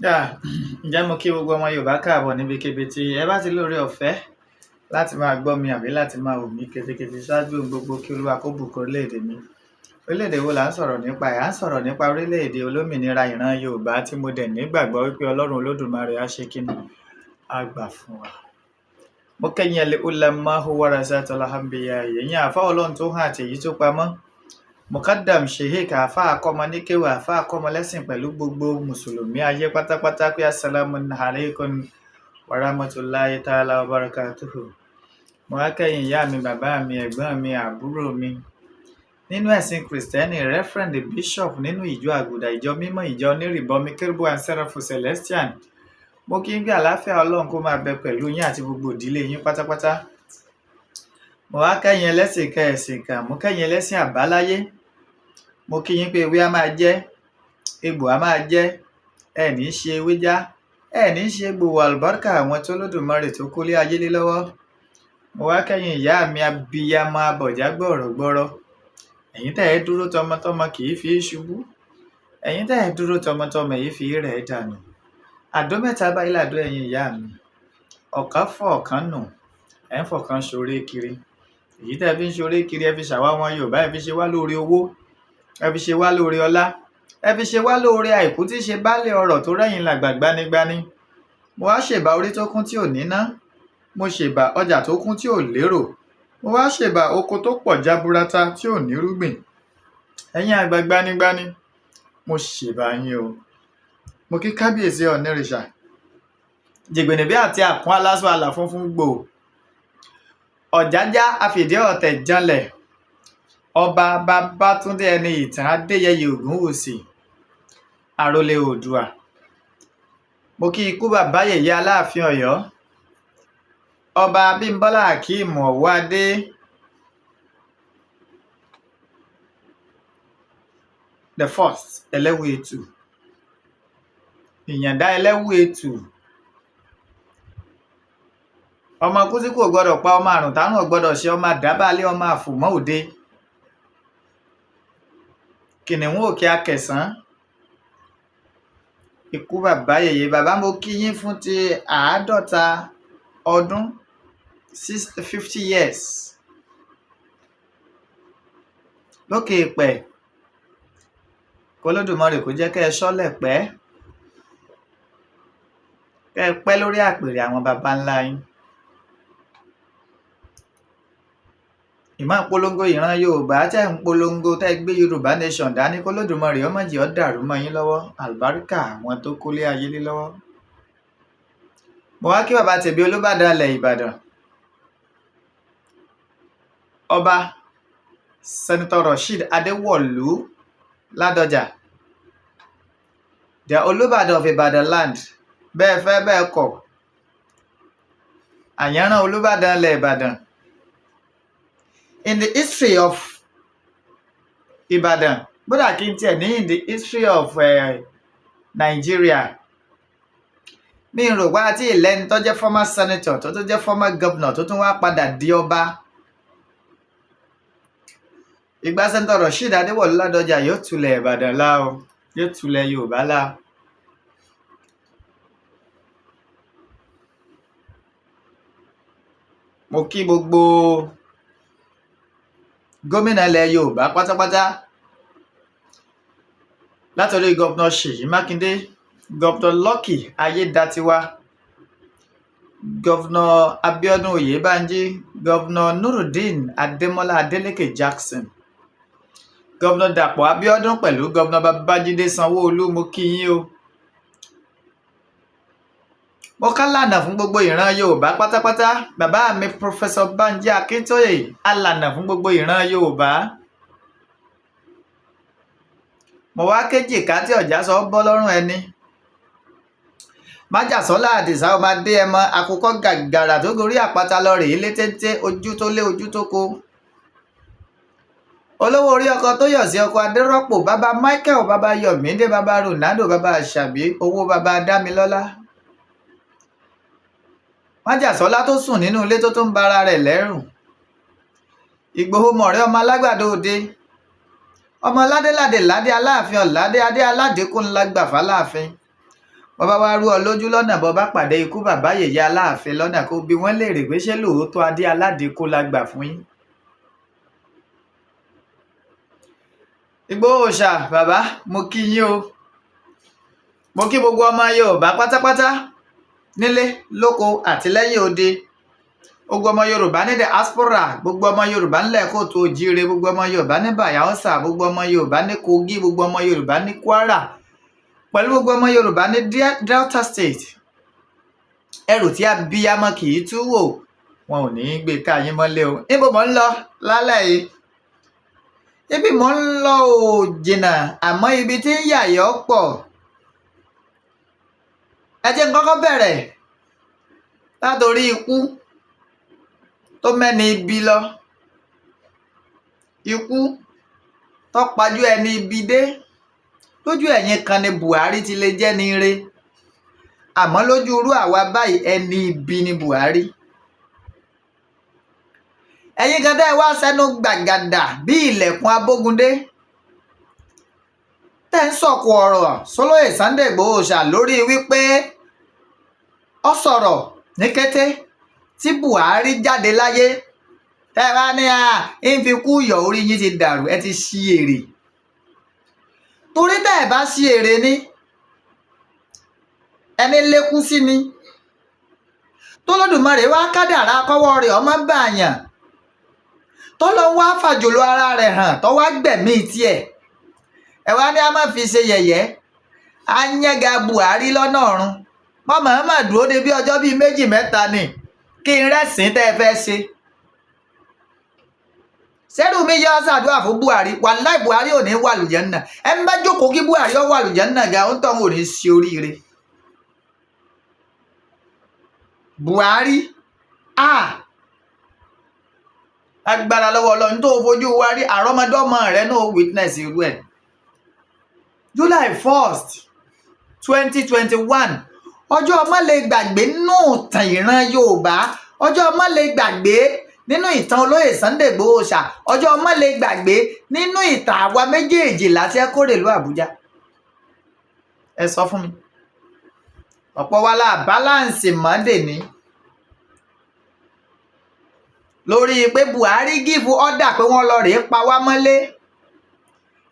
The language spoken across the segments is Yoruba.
Yeah, ǹjẹ́ mo kí gbogbo ọmọ Yorùbá káàbọ̀ níbikíbi tí ẹ bá ti lóore ọ̀fẹ́ láti máa gbọ́ mi àbí láti máa wò mí ketekete. Ṣáájú ohun gbogbo, kí Olúwa kó bùkún orílẹ̀-èdè mi. Orílẹ̀-èdè wo là ń sọ̀rọ̀ nípa ẹ̀? À ń sọ̀rọ̀ nípa orílẹ̀-èdè olómìnira ìran Yorùbá tí mo dẹ̀ nígbàgbọ́ wípé Ọlọ́run Olódùmarè á ṣe kíni, á gbà fún wa. Mo kẹ́yìn al-ulama'u warasatul anbiya, ẹ̀yin àáfàá Ọlọ́run tó hàn àti èyí tó pamọ́. Mukadam Sheikh, àáfàá akọ́mọ ní kéwù, àáfàá akọ́mọ lẹ́sìn, pẹ̀lú gbogbo mùsùlùmí ayé pátápátá pé assalamu alaikum warahmatullahi ta'ala wa barakatuhu. Mo wá kẹ́yìn ìyá mi, bàbá mi, ẹ̀gbọ́n mi, àbúrò mi nínú ẹ̀sìn Kìrìsìtẹ́nì, Reverend Bishop nínú ìjọ Àgùdà, ìjọ mímọ́, ìjọ onírìbọmi, Kérúbù and Sẹ́ráfù Celestian. Mo kí ń gbé àlàáfíà Ọlọ́run kó máa bẹ pẹ̀lú yín àti gbogbo ìdílé yín pátápátá. Mo wá kẹ́yìn ẹlẹ́sìn kan, ẹ̀sìn kan, mo kẹ́yìn ẹlẹ́sìn àbáláyé. Mo kí yín pé ewé á máa jẹ́, egbò á máa jẹ́, ẹ ní í ṣe ewé já, ẹ ní í ṣe egbò, àlùbáríkà àwọn tó Lódùmarè tó kólé ayé lé lọ́wọ́. Mo wá kẹ́yìn ìyá mi abiyamọ abọ̀já gbọ̀rọ̀gbọrọ. Ẹ̀yin tẹ́ ẹ dúró tọmọtọmọ kì í fi í ṣubú. Ẹ̀yin tẹ́ ẹ dúró tọmọtọmọ èyí fi í rẹ̀ dànù. Àdó mẹ́ta báyìí làdó ẹ̀yin ìyá mi. Ọ̀kan fọ́ ọ̀kan nù, ẹ̀ ń fọ̀kan ṣoore kiri. Èyí tẹ́ ẹ fi ń ṣoore kiri, ẹ fi ṣàwa ọmọ Yorùbá, ẹ fi ṣe wá lóore owó, ẹ fi ṣe wá lóore ọlá, ẹ fi ṣe wá lóore àìkú tí í ṣe baálé ọrọ̀ tó rẹ́yìn làgbà gbanigbani. Mo wá ṣèbà orí tó kún tí ò níná, mo ṣèbà ọjà tó kún tí ò lérò, mo wá ṣèbà oko tó pọ̀ jaburata tí ò nírúgbìn. Ẹ̀yin àgbà gbanigbani, mo ṣèbà yín o. Mo kí kábíyèsí Ọ̀nìrìṣà, jìgbìnìbí àti àkún aláṣọ àlà funfun gbòò, Ọ̀jájá afìdí ọ̀tẹ̀ janlẹ̀, Ọba Babátúndé ẹni ìtàn Adéyẹyè Ògúnwùsì, Àrólé Oòduà. Mo kí ikú bàbá yèyé Aláàfin Ọ̀yọ́, Ọba Abímbọ́lá Akeem Ọ̀wọ́adé, the first Ẹlẹ́wù-Ẹtù, Ìyàndá Ẹlẹ́wù-Ẹtù. Ọmọ kú tí kò gbọdọ̀ pa, ọmọ àrùn tárùn ò gbọdọ̀ ṣe, ọmọ àdábálé, ọmọ àfòmọ́ òde. Kìnìún òkè Akẹ̀sán. Ikú bàbá yèyé, bàbá, mo kí yín fún ti 50 ọdún, 50 years lókè èèpẹ̀. K'Olódùmarè kó jẹ́ kẹ́ ẹ ṣọ́lẹ̀ pẹ́, kẹ́ ẹ pẹ́ lórí àpèrè àwọn baba ńlá yín. Ìmọ̀ polongo ìran Yorùbá tẹ́ ń polongo, tẹ́ gbé Yorùbá nation dání, k'Olódùmarè ó má jẹ́ ó dàrú mọ́ yín lọ́wọ́, àlùbáríkà àwọn tó kólé ayé lé lọ́wọ́. Mo wá kí bàbá tèmi Olúbàdàn ilẹ̀ Ìbàdàn, Ọba Senator Rasheed Adéwọ̀lú Ládọjà, the Olúbàdàn of Ìbàdàn land. Bẹ́ẹ̀ fẹ́ bẹ́ẹ̀ kọ̀, àyànràn Olúbàdàn ilẹ̀ Ìbàdàn. In the history of Ìbàdàn, bódà kí n tiẹ̀ ní in the history of Nigeria, mi rò pé àti ìlẹ́ni tó jẹ́ former senator, tó tún jẹ́ former governor, tó tún wá padà di ọba. Ìgbà Senator Rasheed Adéwọ̀lú Ládọjà yóò tulẹ̀ Ìbàdàn lá o, yóò tulẹ̀ Yorùbá lá. Mo kí gbogbo gómìnà ilẹ̀ Yorùbá pátápátá, látọ̀rí Governor Ṣèyí Mákindé, Governor Lucky Ayédatiwa, Governor Abíọ́dún Oyèbánjí, Governor Nurudeen Adémọ́lá Adélékè Jackson, Governor Dàpọ̀ Abíọ́dún pẹ̀lú Governor Babájídé Sanwó-Olú. Mo kí yín o. Mo kálànà fún gbogbo ìran Yorùbá pátápátá, bàbá mi Professor Bánjí Akíntóyè, alànà fún gbogbo ìran Yorùbá. Mo wá kéjìká tí ọ̀já sọ bọ́ lọ́rùn ẹni. Májàsọ́lá Àdìsá ọmọ Adéẹmọ, àkùkọ gàgàrà tó gorí àpáta lọ rèé lé téńté, ojú tó lé ojú tó ko. Olówó orí ọkọ tó yọ̀ sí ọkọ Adérọ́pò, bàbá Michael, bàbá Yọ̀mídé, bàbá Ronaldo, bàbá Àṣàbí, owó bàbá Dámilọ́lá. Májàsọ́lá tó sùn nínú ilé tó tún ń bara rẹ̀ lẹ́rù. Ìgbòho mọ̀rẹ́ ọmọ alágbàdo òde. Ọmọ ládéládé ládé Aláàfin ọ̀ládé adé aládékún ńlá gbà fáláàfin. Bọ́bá wá rú ọ lójú lọ́nà, bọ́ bá pàdé ikú bàbá yèyé Aláàfin lọ́nà, kó bi wọ́n léèrè pé ṣé lóòótọ́ adé aládìíkú la gbà fún yín. Ìgbòho Òòṣà, bàbá, mo kí yín o. Mo kí gbogbo ọmọ Yorùbá pátápátá nílé lóko àti lẹ́yìn odi, gbogbo ọmọ Yorùbá ní diaspora, gbogbo ọmọ Yorùbá nílẹ̀ kóòtù òjíire, gbogbo ọmọ Yorùbá ní Bayelsa, gbogbo ọmọ Yorùbá ní Kogi, gbogbo ọmọ Yorùbá ní Kwara, pẹ̀lú gbogbo ọmọ Yorùbá ní Delta State. Ẹrù tí abiyamọ kì í tú wò, wọn ò ní í gbé ká yín mọ́lé o. Níbo mò ń lọ lálẹ́ yìí? Ibi mò ń lọ ò jìnnà, àmọ́ ibi tí ń yàyọ́ pọ̀. Ẹ jẹ́ n kọ́kọ́ bẹ̀rẹ̀ látòrí ikú tó mẹ́ni ibi lọ, ikú tó pajú ẹni ibi dé. Lójú ẹ̀yin kan ni Buhari ti lè jẹ́ ní ire, àmọ́ lójú irú àwa báyìí, ẹni ibi ni Buhari. Ẹ̀yin kan tẹ́ ẹ wá sẹ́nu gbàgàdà bí ilẹ̀kùn abógundé, tẹ́ ń sọ̀kò ọ̀rọ̀ sólóyè Sunday Igboho Òòṣà lórí wípé ó sọ̀rọ̀ ní kété tí Buhari jáde láyé, tẹ́ ẹ bá ní à ń fi kú yọ̀, orí yín ti dàrú, ẹ ti ṣí èrè. Torí tẹ́ ẹ bá ṣí èrè ni ẹni lékú sí ni tólódùmarè wá kádàrá kọ́wọ́ rẹ̀ ọmọ bàyàn, tọ́lọ́ wá fàjòló ara rẹ̀ hàn, tó wá gbẹ̀mí tiẹ̀. Ẹ wá ní a má fi ṣe yẹ̀yẹ́, á yẹ̀gà Buhari lọ́nà ọ̀run. Mọ́ dúró de bí ọjọ́ bíi méjì mẹ́ta ni kí n rẹ́sìn tẹ́ ẹ fẹ́ ṣe. Sẹ́rù mi yọ ṣàdúrà fún Buhari, wàláì Buhari ò ní wà lùjẹ́nà. Ẹ ń bá jókòó kí Buhari ó wà lùjẹ́nà gan, ó ń tọ́ ò ní ṣe oríire. Buhari agbára lọ́wọ́ Ọlọ́run tó fojú wa rí, àrọ́mọdọ́mọ rẹ náà witness irú ẹ̀. July 1st 2021, ọjọ́ ọmọ lè gbàgbé nínú ìtàn ìran Yorùbá, ọjọ́ ọmọ lè gbàgbé nínú ìtàn olóyè Sunday Igboho Òòṣà, ọjọ́ ọmọ lè gbàgbé nínú ìtàn àwa méjèèjì láti ẹkọ́rè ìlú Àbújá. Ẹ sọ fún mi, ọ̀pọ̀ wa la balance mọ́dè ní lórí pé Buhari gífù ọ́dà pé wọ́n lọ rèé pa wá mọ́lé.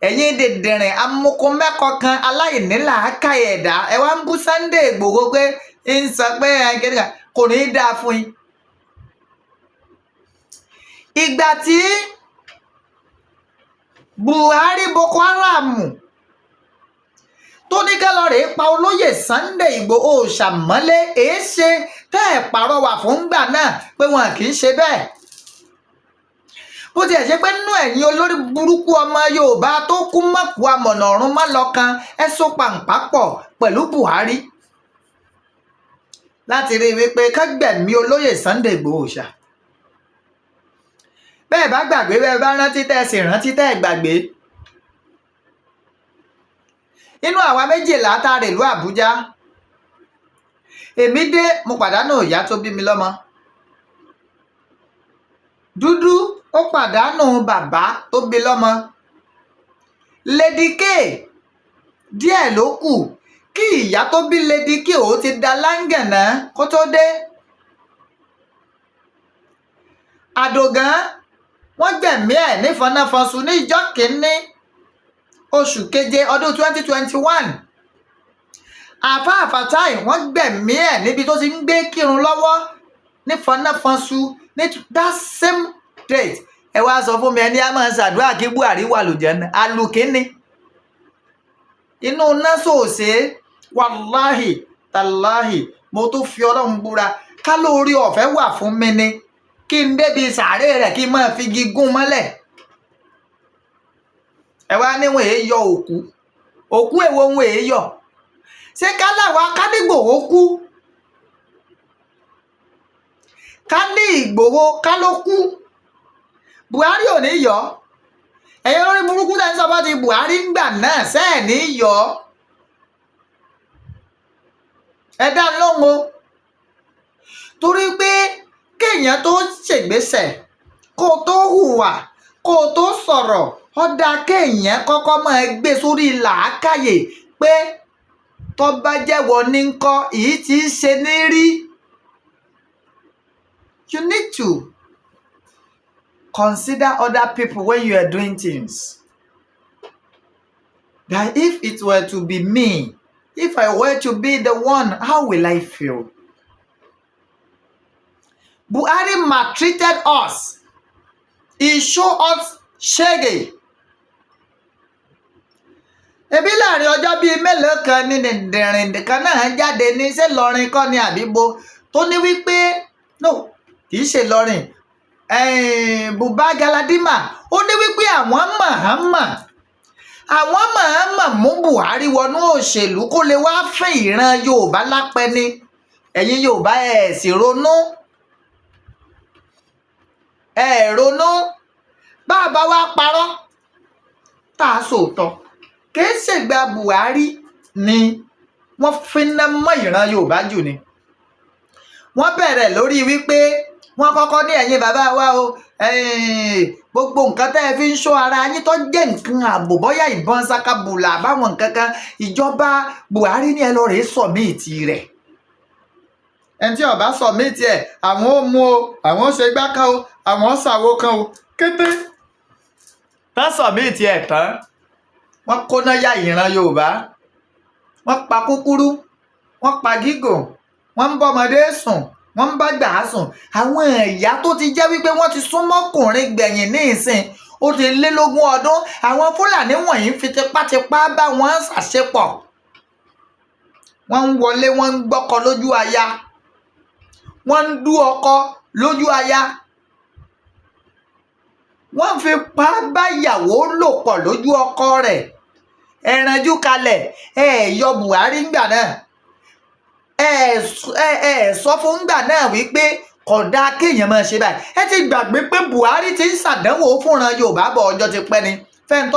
Ẹ̀yin dìndìnrìn amukumẹ́kọ kan, aláìnílàákàyè ẹ̀dá, ẹ wá ń bú Sunday Igboho pé ń sọ pé kò ní í dáa fún yín. Ìgbà tí Buhari Boko Haram tó ní ká lọ rèé pa olóyè Sunday Igboho Òòṣà mọ́lé, èéṣe tẹ́ ẹ̀ pàrọwà fún gbà náà pé wọn kì í ṣe bẹ́ẹ̀? Bó tiẹ̀ ṣe pé nínú ẹ̀yin olórí burúkú ọmọ Yorùbá tó kú mọ̀kú amọ̀nà ọ̀run má lọ́kan, ẹ so pàǹpá pọ̀ pẹ̀lú Buhari láti rí i wípé ká gbẹ̀mí olóyè Sunday Igboho Òòṣà. Bẹ́ẹ̀ bá gbàgbé, bẹ́ẹ̀ bá rántí, tẹ́ ẹ sì rántí, tẹ́ ẹ gbàgbé, inú àwa méjìlá tá a rè lú Àbújá, èmi dé, mo pàdánù ìyá tó bí mi lọ́mọ. Dúdú ó pàdánù bàbá tó bí lọ́mọ. Lady K, díẹ̀ ló kù kí ìyá tó bí Lady K ó ti da láǹgànà kó tó dé. Àdògán, wọ́n gbẹ̀mí ẹ̀ nífọ̀nàfọ̀sù ní ìjọ́ kìíní oṣù keje ọdún 2021. Àáfàá Fatai, wọ́n gbẹ̀mí ẹ̀ níbi tó ti ń gbé kírun lọ́wọ́ nífọ̀nàfọ̀sù ní that same date. Ẹ wá sọ fún mi, ẹni á máa ṣàdúrà kí Buhari wà lùjẹ́nà alùkíní inú násòsè. Wàláhì tàláhì, mo tún fi Ọlọ́run búra, ká lórí ọ̀fẹ́ wà fún mi ni kí n débi sàárè rẹ̀ kí n máa fi igi gún mọ́lẹ̀. Ẹ wá níwọ̀n èé yọ òkú, òkú èwo ń èé yọ? Ṣé ká láwa ká ní Ìgbòho kú, ká ní Ìgbòho ká ló kú, Buhari ò ní yọ? Ẹ̀yin olórí burúkú tẹ́ ń sọ bá ti Buhari ń gbà náà sẹ́ẹ̀ ní yọ? Ẹ dá lóhùn o. Torí pé kéèyàn tó ṣègbésẹ̀, kó tó hùwà, kó tó sọ̀rọ̀, ó dáa kéèyàn kọ́kọ́ máa gbé sórí làákàyè pé Tó bá jẹ́wọ́ ní ń kọ́ èyí tí í ṣe ní rí. You need to consider other people when you are doing things. That if it were to be me, if I were to be the one, how will I feel? Buhari maltreated us. He showed us shege. Ebi láàrin ọjọ́ bíi mélòó kan ní dìndìnrìn kan náà jáde ní, ṣé Ìlọrin kọ́ ni àbíbo, tó ní wípé, no, kì í ṣe Ìlọrin, Buba Galadima, ó ní wípé àwọn mọ̀ọ́mọ̀ mú Buhari wọnú òṣèlú kó lè wá fún ìran Yorùbá lápẹ́ni. Ẹ̀yin Yorùbá, ẹ̀ sì ronú, ẹ̀ ronú. Bá a bá wá parọ́ tá a sòótọ́, kìí ṣègbà Buhari ni wọ́n finá mọ́ ìran Yorùbá jù ni. Wọ́n bẹ̀rẹ̀ lórí wípé wọ́n kọ́kọ́ ní, "Ẹ̀yin bàbá wa o, gbogbo nǹkan tẹ́ ẹ fi ń ṣọ́ ara yín tó jẹ́ nǹkan ààbò, bóyá ìbọn sakabùlà àbáwọn nǹkan kan, ìjọba Buhari ní ẹ lọ rèé submit rẹ̀. Ẹni tí ó bá submit ẹ̀, àwọn ò mú o, àwọn ò ṣe gbá kan o, àwọn ò ṣàwo kan o." Kété tán submit ẹ̀ tán, wọ́n kóná yá ìran Yorùbá. Wọ́n pa kúkúrú, wọ́n pa gígùn, wọ́n ń bọ́mọdé sùn, wọ́n ń bá gbà á sùn. Àwọn ìyá tó ti jẹ́ wípé wọ́n ti súnmọ́kùnrin gbẹ̀yìn ní ìsìn, ó ti lé lógún ọdún, àwọn Fúlàní wọ̀nyí fi tipátipá bá wọn ṣàṣepọ̀. Wọ́n ń wọlé, wọ́n ń gbọ́kọ lójú aya, wọ́n ń dú ọkọ lójú aya, wọ́n fipá báyàwó lò pọ̀ lójú ọkọ rẹ̀. Ẹ̀rànjú kalẹ̀, ẹ yọ Buhari ńgbà náà, ẹ sọ fún ńgbà náà wípé kódà kéèyàn máa ṣe báyìí. Ẹ ti gbàgbé pé Buhari ti ń ṣàdánwò fúnra Yorùbá bọ̀, ọjọ́ ti pẹ́ ni. Fẹ́ni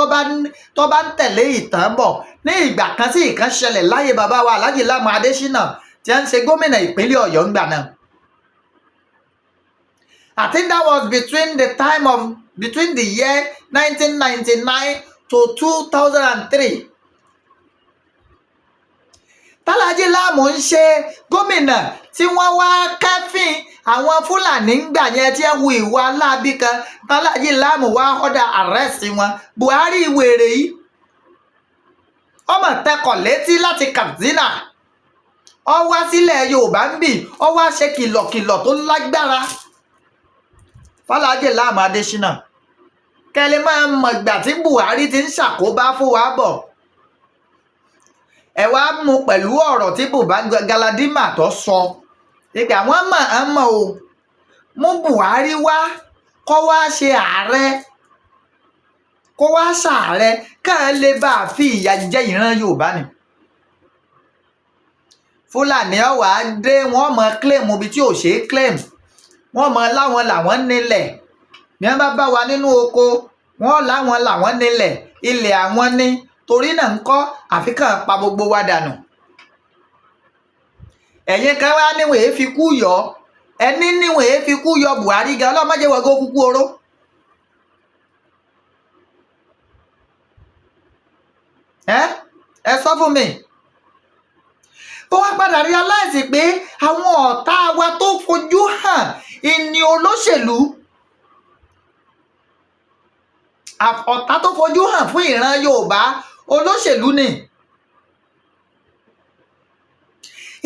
tó bá ń tẹ̀lé ìtàn bọ̀, ní ìgbà kan tí ìkan ṣẹlẹ̀ láyé bàbá wa Alhaji Lámù Adésínà tí ń ṣe gómìnà ìpínlẹ̀ Ọ̀yọ́ ńgbà náà. I think that was between the year 1999 to 2003. Tálájí Láàmú ń ṣe gómìnà, tí wọ́n wá kẹ́fìn àwọn Fúlàní ńgbà yẹn tí wọ́n hu ìwà láabi kan, tálájí Láàmú wá order arrest wọn. Buhari wèrè yìí, ọmọ tẹkọ̀ létí láti Katsina, ó wá sílẹ̀ Yorùbá ń bì, ó wá ṣe kìlọ̀kìlọ̀ tó lágbára fàlàjì Láàmú Adésínà. Kẹ́lẹ́ máa mọ̀ ìgbà tí Buhari ti ń ṣàkóbá fún wa bọ̀. Ẹ wá mú pẹ̀lú ọ̀rọ̀ tí Buba Galadima tó sọ ìgbà àwọn mọ̀ ọ́n mọ̀ o mú Buhari wá kó wá ṣe ààrẹ, kó wá ṣààrẹ, káà lè bá a fi ìyà jẹ ìran Yorùbá ni. Fúlàní ọ̀wà dé, wọ́n mọ claim ibi tí ò ṣeé claim, wọ́n mọ láwọn làwọn nílẹ̀. Bí wọ́n bá bá wa nínú oko, wọ́n láwọn làwọn nílẹ̀, ilẹ̀ àwọn ní. Torí náà ń kọ́ àfi kàn pa gbogbo wa dànù. Ẹ̀yin kan wá níwọ̀n èé fi kú yọ, ẹni níwọ̀n èé fi kú yọ Buhari gan, ọlọ́mọdé wọ́n kó kúkú oró. Ẹ sọ fún mi, bó wá padà realize pé àwọn ọ̀tá wa tó fojú hàn ìní olóṣèlú, ọ̀tá tó fojú hàn fún ìran Yorùbá, olóṣèlú ni.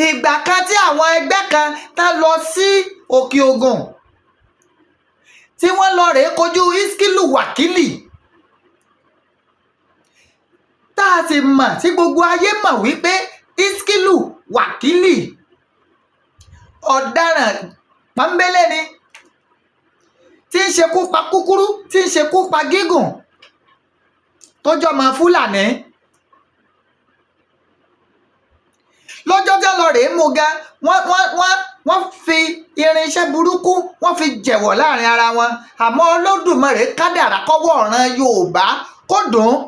Ìgbà kan tí àwọn ẹgbẹ́ kan tá lọ sí Òkè Ògùn, tí wọ́n lọ rèé kojú Iskilu Wakili, tá a sì mọ̀, tí gbogbo ayé mọ̀ wípé Iskilu Wakili ọ̀daràn pọ́nbélé ni, tí ń ṣekú pa kúkúrú, tí ń ṣekú pa gígùn, tó jọmọ Fúlàní. Lọ́jọ́ tí wọ́n lọ rèé mú gan, wọ́n fi irinṣẹ́ burúkú, wọ́n fi jẹ̀wọ̀ láàrin ara wọn. Àmọ́ Olódùmarè kádàrá kọ́wọ́ ọ̀ràn Yorùbá kó dùn ún,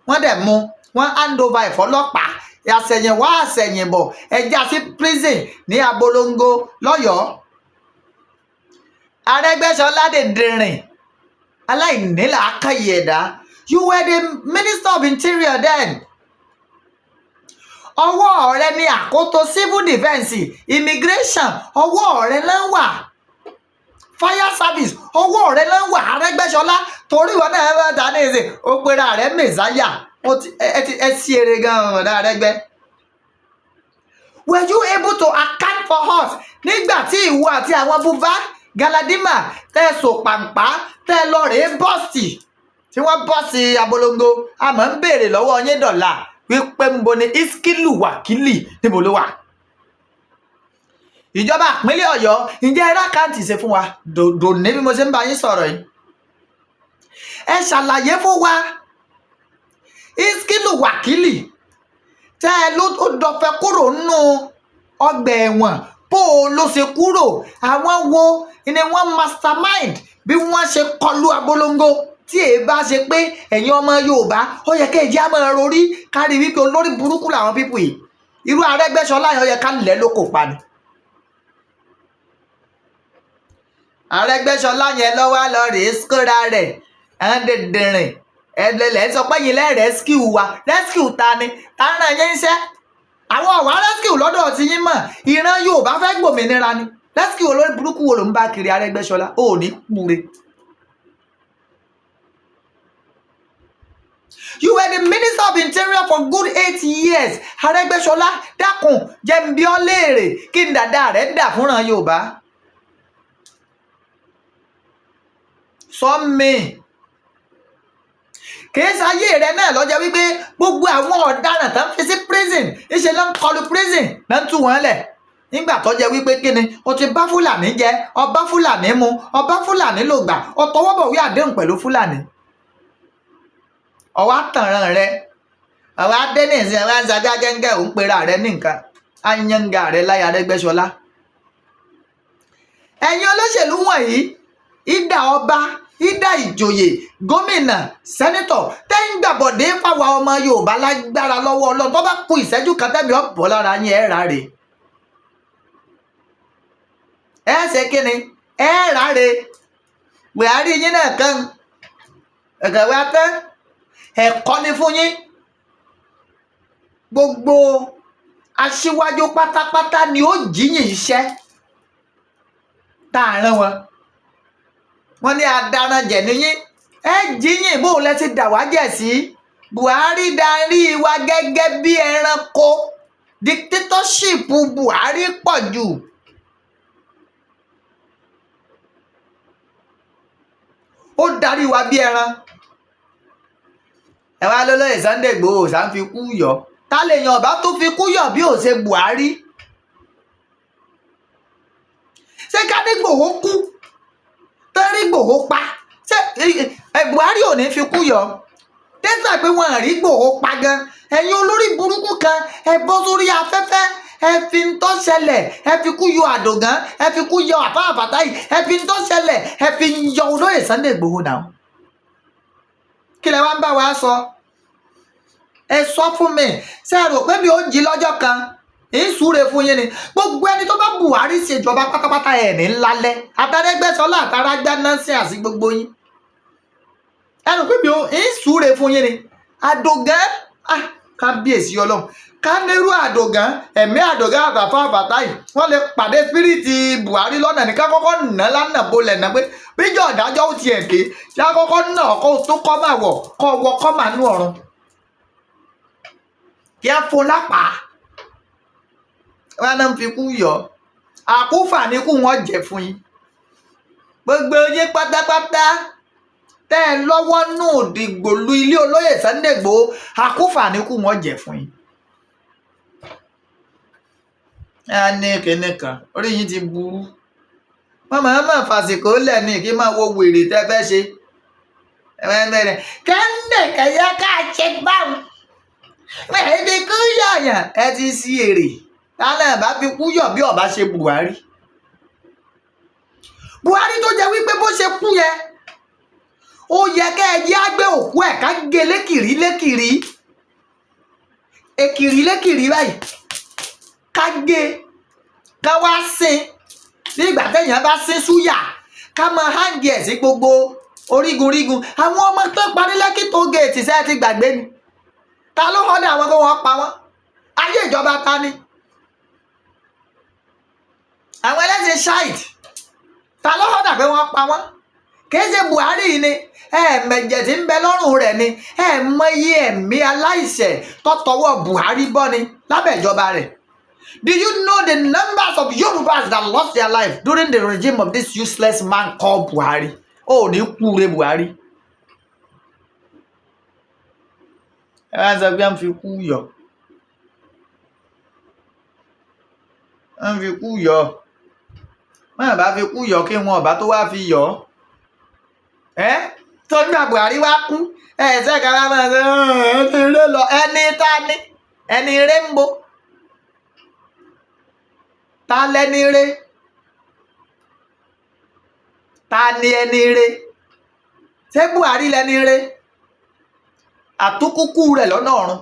wọ́n dẹ̀ mú wọ́n hand over ìfọlọ́pàá. Àṣẹ̀yìnwá àṣẹ̀yìnbọ̀, ẹja sí prison ní Abolongo lọ́yọ̀ọ́. Arẹ́gbẹ́ṣọlá dìndìnrìn aláìnílàákàyè ẹ̀dá, you were the Minister of Interior then. Ọwọ́ rẹ ní àkótó civil defence, immigration, ọwọ́ rẹ ló ń wà, fire service, ọwọ́ rẹ ló ń wà. Arẹ́gbẹ́ṣọlá, torí ìwọ náà bá ta ní ìsìn ó pera rẹ mẹ̀sáyà, ẹ sí eré gan-an ọ̀dà Arẹ́gbẹ́. Were you able to account for us nígbà tí ìwọ àti àwọn Buba Galadima tẹ́ ẹ sò pàǹpá, tẹ́ ẹ lọ rèé bọ́ọ̀sì tí wọ́n bọ́ọ̀sì abolongo? Àmọ́ ń béèrè lọ́wọ́ yín dọ̀là wípé ńbo ni Iskilu Wakili, níbo ló wà? Ìjọba ìpínlẹ̀ Ọ̀yọ́, ǹjẹ́ ẹ rákàntì ṣe fún wa dòní bí mo ṣe ń bá yín sọ̀rọ̀ yìí? Ẹ ṣàlàyé fún wa, Iskilu Wakili tẹ́ ẹ ló ó dọ̀fẹ́ kúrò nínú ọgbà ẹ̀wọ̀n, bó o ló ṣe kúrò? Àwọn wo ni wọ́n mastermind bí wọ́n ṣe kọlu abolongo? Tí èyí bá ṣe pé ẹ̀yin ọmọ Yorùbá, ó yẹ kí èjì á máa rorí kárí wípé olórí burúkú làwọn people yìí. Irú Arẹ́gbẹ́ṣọlá yẹn, ó yẹ ká lẹ̀ lóko pa ni. Arẹ́gbẹ́ṣọlá yẹn lọ́wọ́ lọ rèé skóra rẹ̀ ẹ̀ ń dìndìnrìn ẹ̀lẹ́lẹ̀ sọ pé yín lẹ́ rescue wa. Rescue ta ni? Ta ń ràn yín iṣẹ́? Àwọn ọ̀wá rescue lọ́dọ̀ ti yín mọ̀. Ìran Yorùbá fẹ́ gbòmìnira ni. Rescue olórí burúkú wo ló ń bá kiri? Arẹ́gbẹ́ṣọlá, ò ní kúre. You were the Minister of Interior for good 8 years. Arẹ́gbẹ́ṣọlá, dákun, jẹ́ n bi ọ́ léèrè, kí n dàda rẹ̀ dà fúnran Yorùbá. Sọ mi, kìí ṣayé rẹ náà lọ́jọ́ wípé gbogbo àwọn ọ̀daràn tó ń fi sí prison, ńṣe ló ń kọlu prison ló ń tú wọn lẹ̀, nígbà tó jẹ́ wípé kíni o ti bá Fúlàní jẹ, ọba Fúlàní mu, ọba Fúlàní ló gbà, ọ tọwọ́ bọ̀wé àdéhùn pẹ̀lú Fúlàní, ọwọ́ àtànràn rẹ, ọwọ́ adé ní ìsìn, ọwọ́ àṣàgá gẹ́gẹ́, òun pera rẹ ní nǹkan ayanga rẹ láyà. Arẹ́gbẹ́ṣọlá, ẹ̀yin olóṣèlú wọ̀nyí, ìdá ọba, ìdá ìjòyè, gómìnà, senator, tẹ́ ń gbàbọ̀dé fáwa ọmọ Yorùbá, lágbára lọ́wọ́ Ọlọ́run, tó bá kú ìṣẹ́jú kan tẹ́mi ọ̀bọ̀ lára yín, ẹ̀ ráre. Ẹ ṣe kí ni? Ẹ ráre. Buhari yín náà kàn ẹ̀kẹ́ wa tán, ẹ̀kọ́ ni fún yín. Gbogbo aṣíwájú pátápátá ni ó jíyìn iṣẹ́ tá a rán wọn. Wọ́n ní adaranjẹ̀ níyín, ẹ jíyìn. Bóun lẹ ti dà wá jẹ̀ sí? Buhari darí wa gẹ́gẹ́ bí ẹranko. Dictatorship Buhari pọ̀ jù. Ó darí wa bí ẹran. Ẹ wá lólóyè Sunday Igboho ṣá ń fi kú yọ. Ta lèèyàn ọba tó fi kú yọ bí ò ṣe Buhari? Ṣé ká ní Igboho kú tẹ́rí Igboho pa, ṣé Buhari ò ní fi kú yọ? Tẹ́sà pé wọ́n rí Igboho pa gan. Ẹ̀yin olórí burúkú kan, ẹ bọ́ sórí afẹ́fẹ́, ẹ fi ń tó ṣẹlẹ̀, ẹ fi kú yọ Àdògán, ẹ fi kú yọ Àfáà Fàtáì, ẹ fi ń tó ṣẹlẹ̀, ẹ fi yọ olóyè Sunday Igboho náà. Kí lẹ wá ń bá wa sọ? Ẹ sọ fún mi, ṣé ẹ rò pé mi ò jí lọ́jọ́ kan ń súre fún yín ni? Gbogbo ẹni tó bá Buhari ṣèjọba pátápátá, ẹ̀ ní ńlálẹ́ Àtàrẹ́gbẹ́ṣọlá, àtàràgbá náà àti gbogbo yín, ẹ rò pé mi ò ń súre fún yín ni? Àdògán, ah, kábíyèsí Ọlọ́run, kánírú Àdògán, ẹ̀mí Àdògán àtàfà Fàtáì, wọ́n lè pàdé spiriti Buhari lọ́nà ní ká kọ́kọ́ nà lánàá bolẹ̀ nà pé bíjọ́ ọ̀dájọ́ ó tiẹ̀ dé, ṣé á kọ́kọ́ nà kó tó kọ́ máa wọ̀ kọ́ wọ kọ́ máa nú ọ̀run kí á fún lápá. Wọn náà ń fi kú yọ àkúfà ní kú wọn jẹ fún yín. Gbogbo yín pátápátá tẹ́ ẹ lọ́wọ́ nù dìgbòlu ilé olóyè Sunday Igboho, àkúfà ní kú wọn jẹ fún yín. Ẹ ní kinní kan, orí yín ti burú. Wọ́n máa máa fàsìkò lẹ̀ ní kí máa wo wèrè tẹ́ fẹ́ ṣe. Kẹ́ńdẹ̀ kẹ̀yẹ́ ká ṣe báwọn ẹbí kú yọ̀yàn, ẹ ti sí èrè tálẹ̀ bá fi kú yọ̀ bí ọba ṣe Buhari. Buhari tó jẹ́ wípé bó ṣe kú yẹn, ó yẹ kẹ́ ẹ yá gbé òkú ẹ̀ ká gé lékìrí lékìrí, èkìrí lékìrí báyìí, ká gé, ká wá sin bí ìgbà téèyàn bá sin súyà, ká máa háǹgì ẹ̀ sí gbogbo orígunrígun. Àwọn ọmọ tó parí Lẹ́kì tó géètì, sẹ́ẹ̀ ti gbàgbé ni? Ta ló họ́dà àwọn kó wọ́n pa wọ́n? Ayé ìjọba ta ni? Àwọn ẹlẹ́sìn Shiite, ta ló họ́dà pé wọ́n pa wọ́n? Kì í ṣe Buhari yìí ni ẹ̀ẹ̀mẹ̀jẹ̀ tí ń bẹ lọ́rùn rẹ̀ ni? Ẹ̀ẹ̀mọye ẹ̀mí aláìṣẹ̀ tó tọwọ́ Buhari bọ́ ni lábẹ́ ìjọba rẹ̀? Do you know the numbers of Yorubas that lost their life during the regime of this useless man called Buhari? Ó ní kúre Buhari. Ẹ wá sọ pé à ń fi kú yọ. À ń fi kú yọ. Mọ́nà bá fi kú yọ, kí wọn ọ̀bá tó wá fi yọ. Ẹ́ tó nígbà Buhari wá kú. Ẹ ṣe ká wá máa ṣe ẹni eré lọ, ẹni ta ni ẹni eré ń bo, ta lẹni eré, ta ni ẹni eré? Ṣé Buhari lẹni eré? Àtúkúkú rẹ̀ lọ́nà ọ̀run.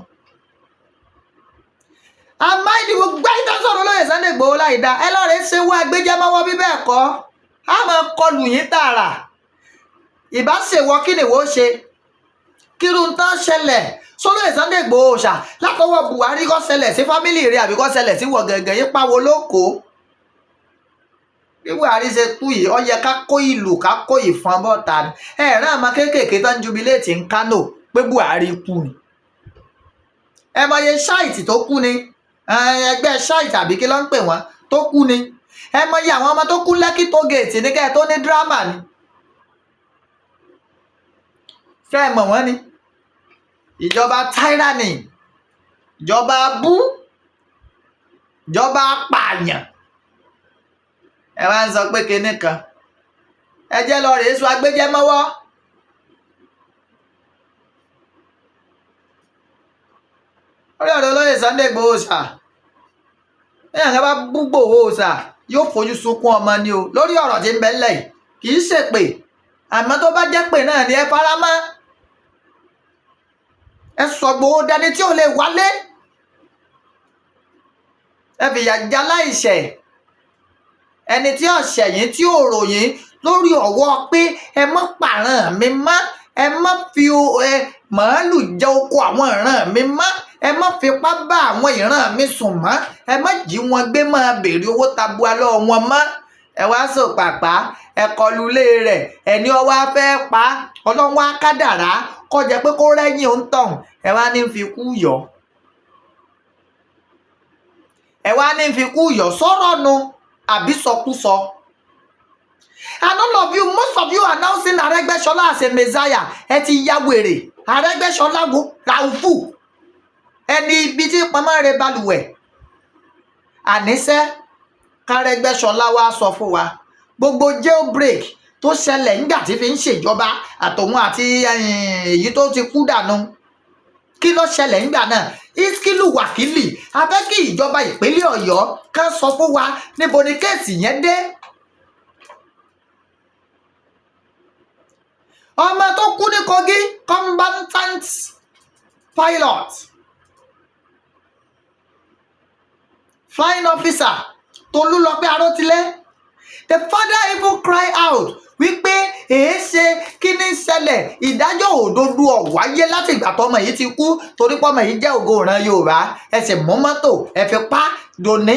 Àmọ́ ìdìbò gbáyìí tó sọ̀rọ̀ lóye Sunday Igboho láì dá ẹ lọ́ọ̀rẹ́ ṣe wá agbẹjẹ́mọ́wọ́, bí bẹ́ẹ̀ kọ́, á máa kọlù yín tààrà. Ìbá ṣèwọ, kí ni ìwọ ṣe kírun tán ṣẹlẹ̀ sólóyè Sunday Igboho ṣá látọwọ́ Buhari, kó ṣẹlẹ̀ sí family rẹ̀ àbí kó ṣẹlẹ̀ sí wọ gẹ̀gẹ̀ yín pawó lóko? Bí Buhari ṣe kú yìí, ó yẹ ká kó ìlú, ká kó ìfọn bọ́ta ni. Ẹ rán àmọ́ kéékèèké tó ń jubilate ń Kánò pé Buhari kú ni. Ẹ mọye Shiite tó kú ni, ẹgbẹ́ Shiite àbí kí ló ń pè wọ́n tó kú ni. Ẹ mọye àwọn ọmọ tó kú Lẹ́kì toll gate ní kẹ́ ẹ tó ní drama ni. Ṣé ẹ mọ̀ wọ́n ni? Ìjọba tyranny, ìjọba abú, ìjọba apààyàn. Ẹ wá ń sọ pé kinní kan, ẹ jẹ́ lọ rèé sọ agbẹjẹmọ́wọ́. Lórí ọ̀rọ̀ olóyè Sunday Igboho ṣá, lẹ́yìn àgbà bá bú Igboho ṣá, yóò fojú sunkún ọmọ ni o. Lórí ọ̀rọ̀ tí ń bẹ ńlẹ̀ yìí, kì í ṣèpè, àmọ́ tó bá jẹ́ pé náà ni, ẹ fara mọ́. Ẹ sọ Igboho dẹni tí ò lè wálé, ẹ fìyà jẹ aláìṣẹ̀, ẹni tí ò ṣẹ̀yìn, tí ò ròyìn, lórí ọ̀wọ́ pé ẹ mọ́ pààrọ̀ mi mọ́, ẹ má fi ẹ màálù jẹ oko àwọn ìran mi mọ́, ẹ má fipá bá àwọn ìran mi sùn mọ́, ẹ má jí wọn gbé máa béèrè owó tabua lọ́wọ́ wọn mọ́. Ẹ wá sọ pàpà, ẹ kọlu ilé rẹ̀, ẹni ọwọ́ á fẹ́ pa ọlọ́run á kádàrá kọjá pé kó rẹ́yìn òun tọ̀hún. Ẹ wá ní fi kú yọ, ẹ wá ní fi kú yọ. Sọ̀rọ̀ nu àbí sọkúsọ? And all of you, most of you announcing Arẹ́gbẹ́ṣọlá as a messiah, ẹ ti ya wèrè. Arẹ́gbẹ́ṣọlá wo? Raufu, ẹni ibi tí pamọ́ rẹ̀ balùwẹ̀. Àníṣe kárẹ́gbẹ́ṣọlá wá sọ fún wa gbogbo jailbreak tó ṣẹlẹ̀ nígbà tí fi ń ṣèjọba àtòun àti èyí tó ti kú dànù, kí ló ṣẹlẹ̀ nígbà náà? Iskilu Wakili, a fẹ́ kí ìjọba ìpínlẹ̀ Ọ̀yọ́ kan sọ fún wa níbo ni case yẹn dé. Ọmọ tó kú ní Kogi, combatant pilot, flying officer Tolúlọpẹ́ Arótilé, the father even cry out wípé èéṣe, kí ní ṣẹlẹ̀? Ìdájọ́ òdodo ò wáyé láti ìgbà tọmọ yìí ti kú, torí pọ́mọ yìí jẹ́ ògo ìran Yorùbá. Ẹ sì mú mọ́tò, ẹ fi pa dòní,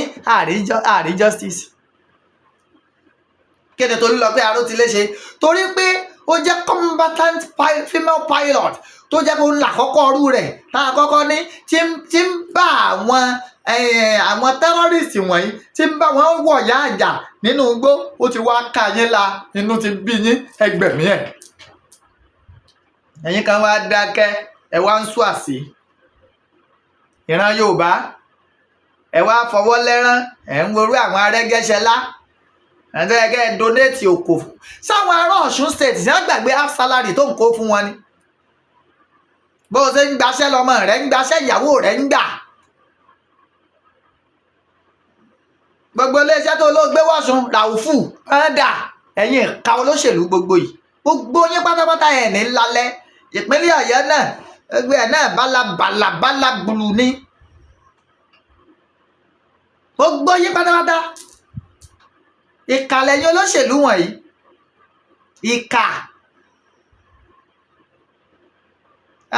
àrí justice. Kéde Tolúlọpẹ́ Arótilé ṣe torí pé ó jẹ́ combatant female pilot tó jẹ́ pé òun làkọ́kọ́ ọrú rẹ̀ tá a kọ́kọ́ ní tí ń bá àwọn terrorist wọ̀nyí, tí ń bá wọn wọ̀yá àjà nínú igbó. Ó ti wá ká yín la, inú ti bí yín, ẹgbẹ̀mí ẹ̀. Ẹ̀yin kan wá dákẹ́, ẹ wá ń sún àsí ìran Yorùbá, ẹ wá fọwọ́ lẹ́rán, ẹ̀ ń worú àwọn Arẹ́gbẹ́ṣọlá ẹ̀ńtẹ́ kẹ́ ẹ donate òkò sáwọn ará Ọ̀ṣun State. Ṣé wọ́n gbàgbé half salary tó ń kó fún wọn ni? Bó o ṣe ń gbaṣẹ́ lọ́mọ rẹ̀ ń gbaṣẹ́, ìyàwó rẹ̀ ń gbà. Gbogbo iléeṣẹ́ tó ló gbé wọ̀ṣun, Ràúfù ẹ̀ńdà, ẹ̀yin ìka olóṣèlú gbogbo yìí, gbogbo yín pátápátá, ẹ̀ ní lálẹ́. Ìpínlẹ̀ Ọ̀yọ́ náà, gbogbo ẹ̀ náà bálabàlà bálabùlù ni gbogbo yín pátápátá. Ìkà lẹ̀yin olóṣèlú wọ̀nyí, ìkà.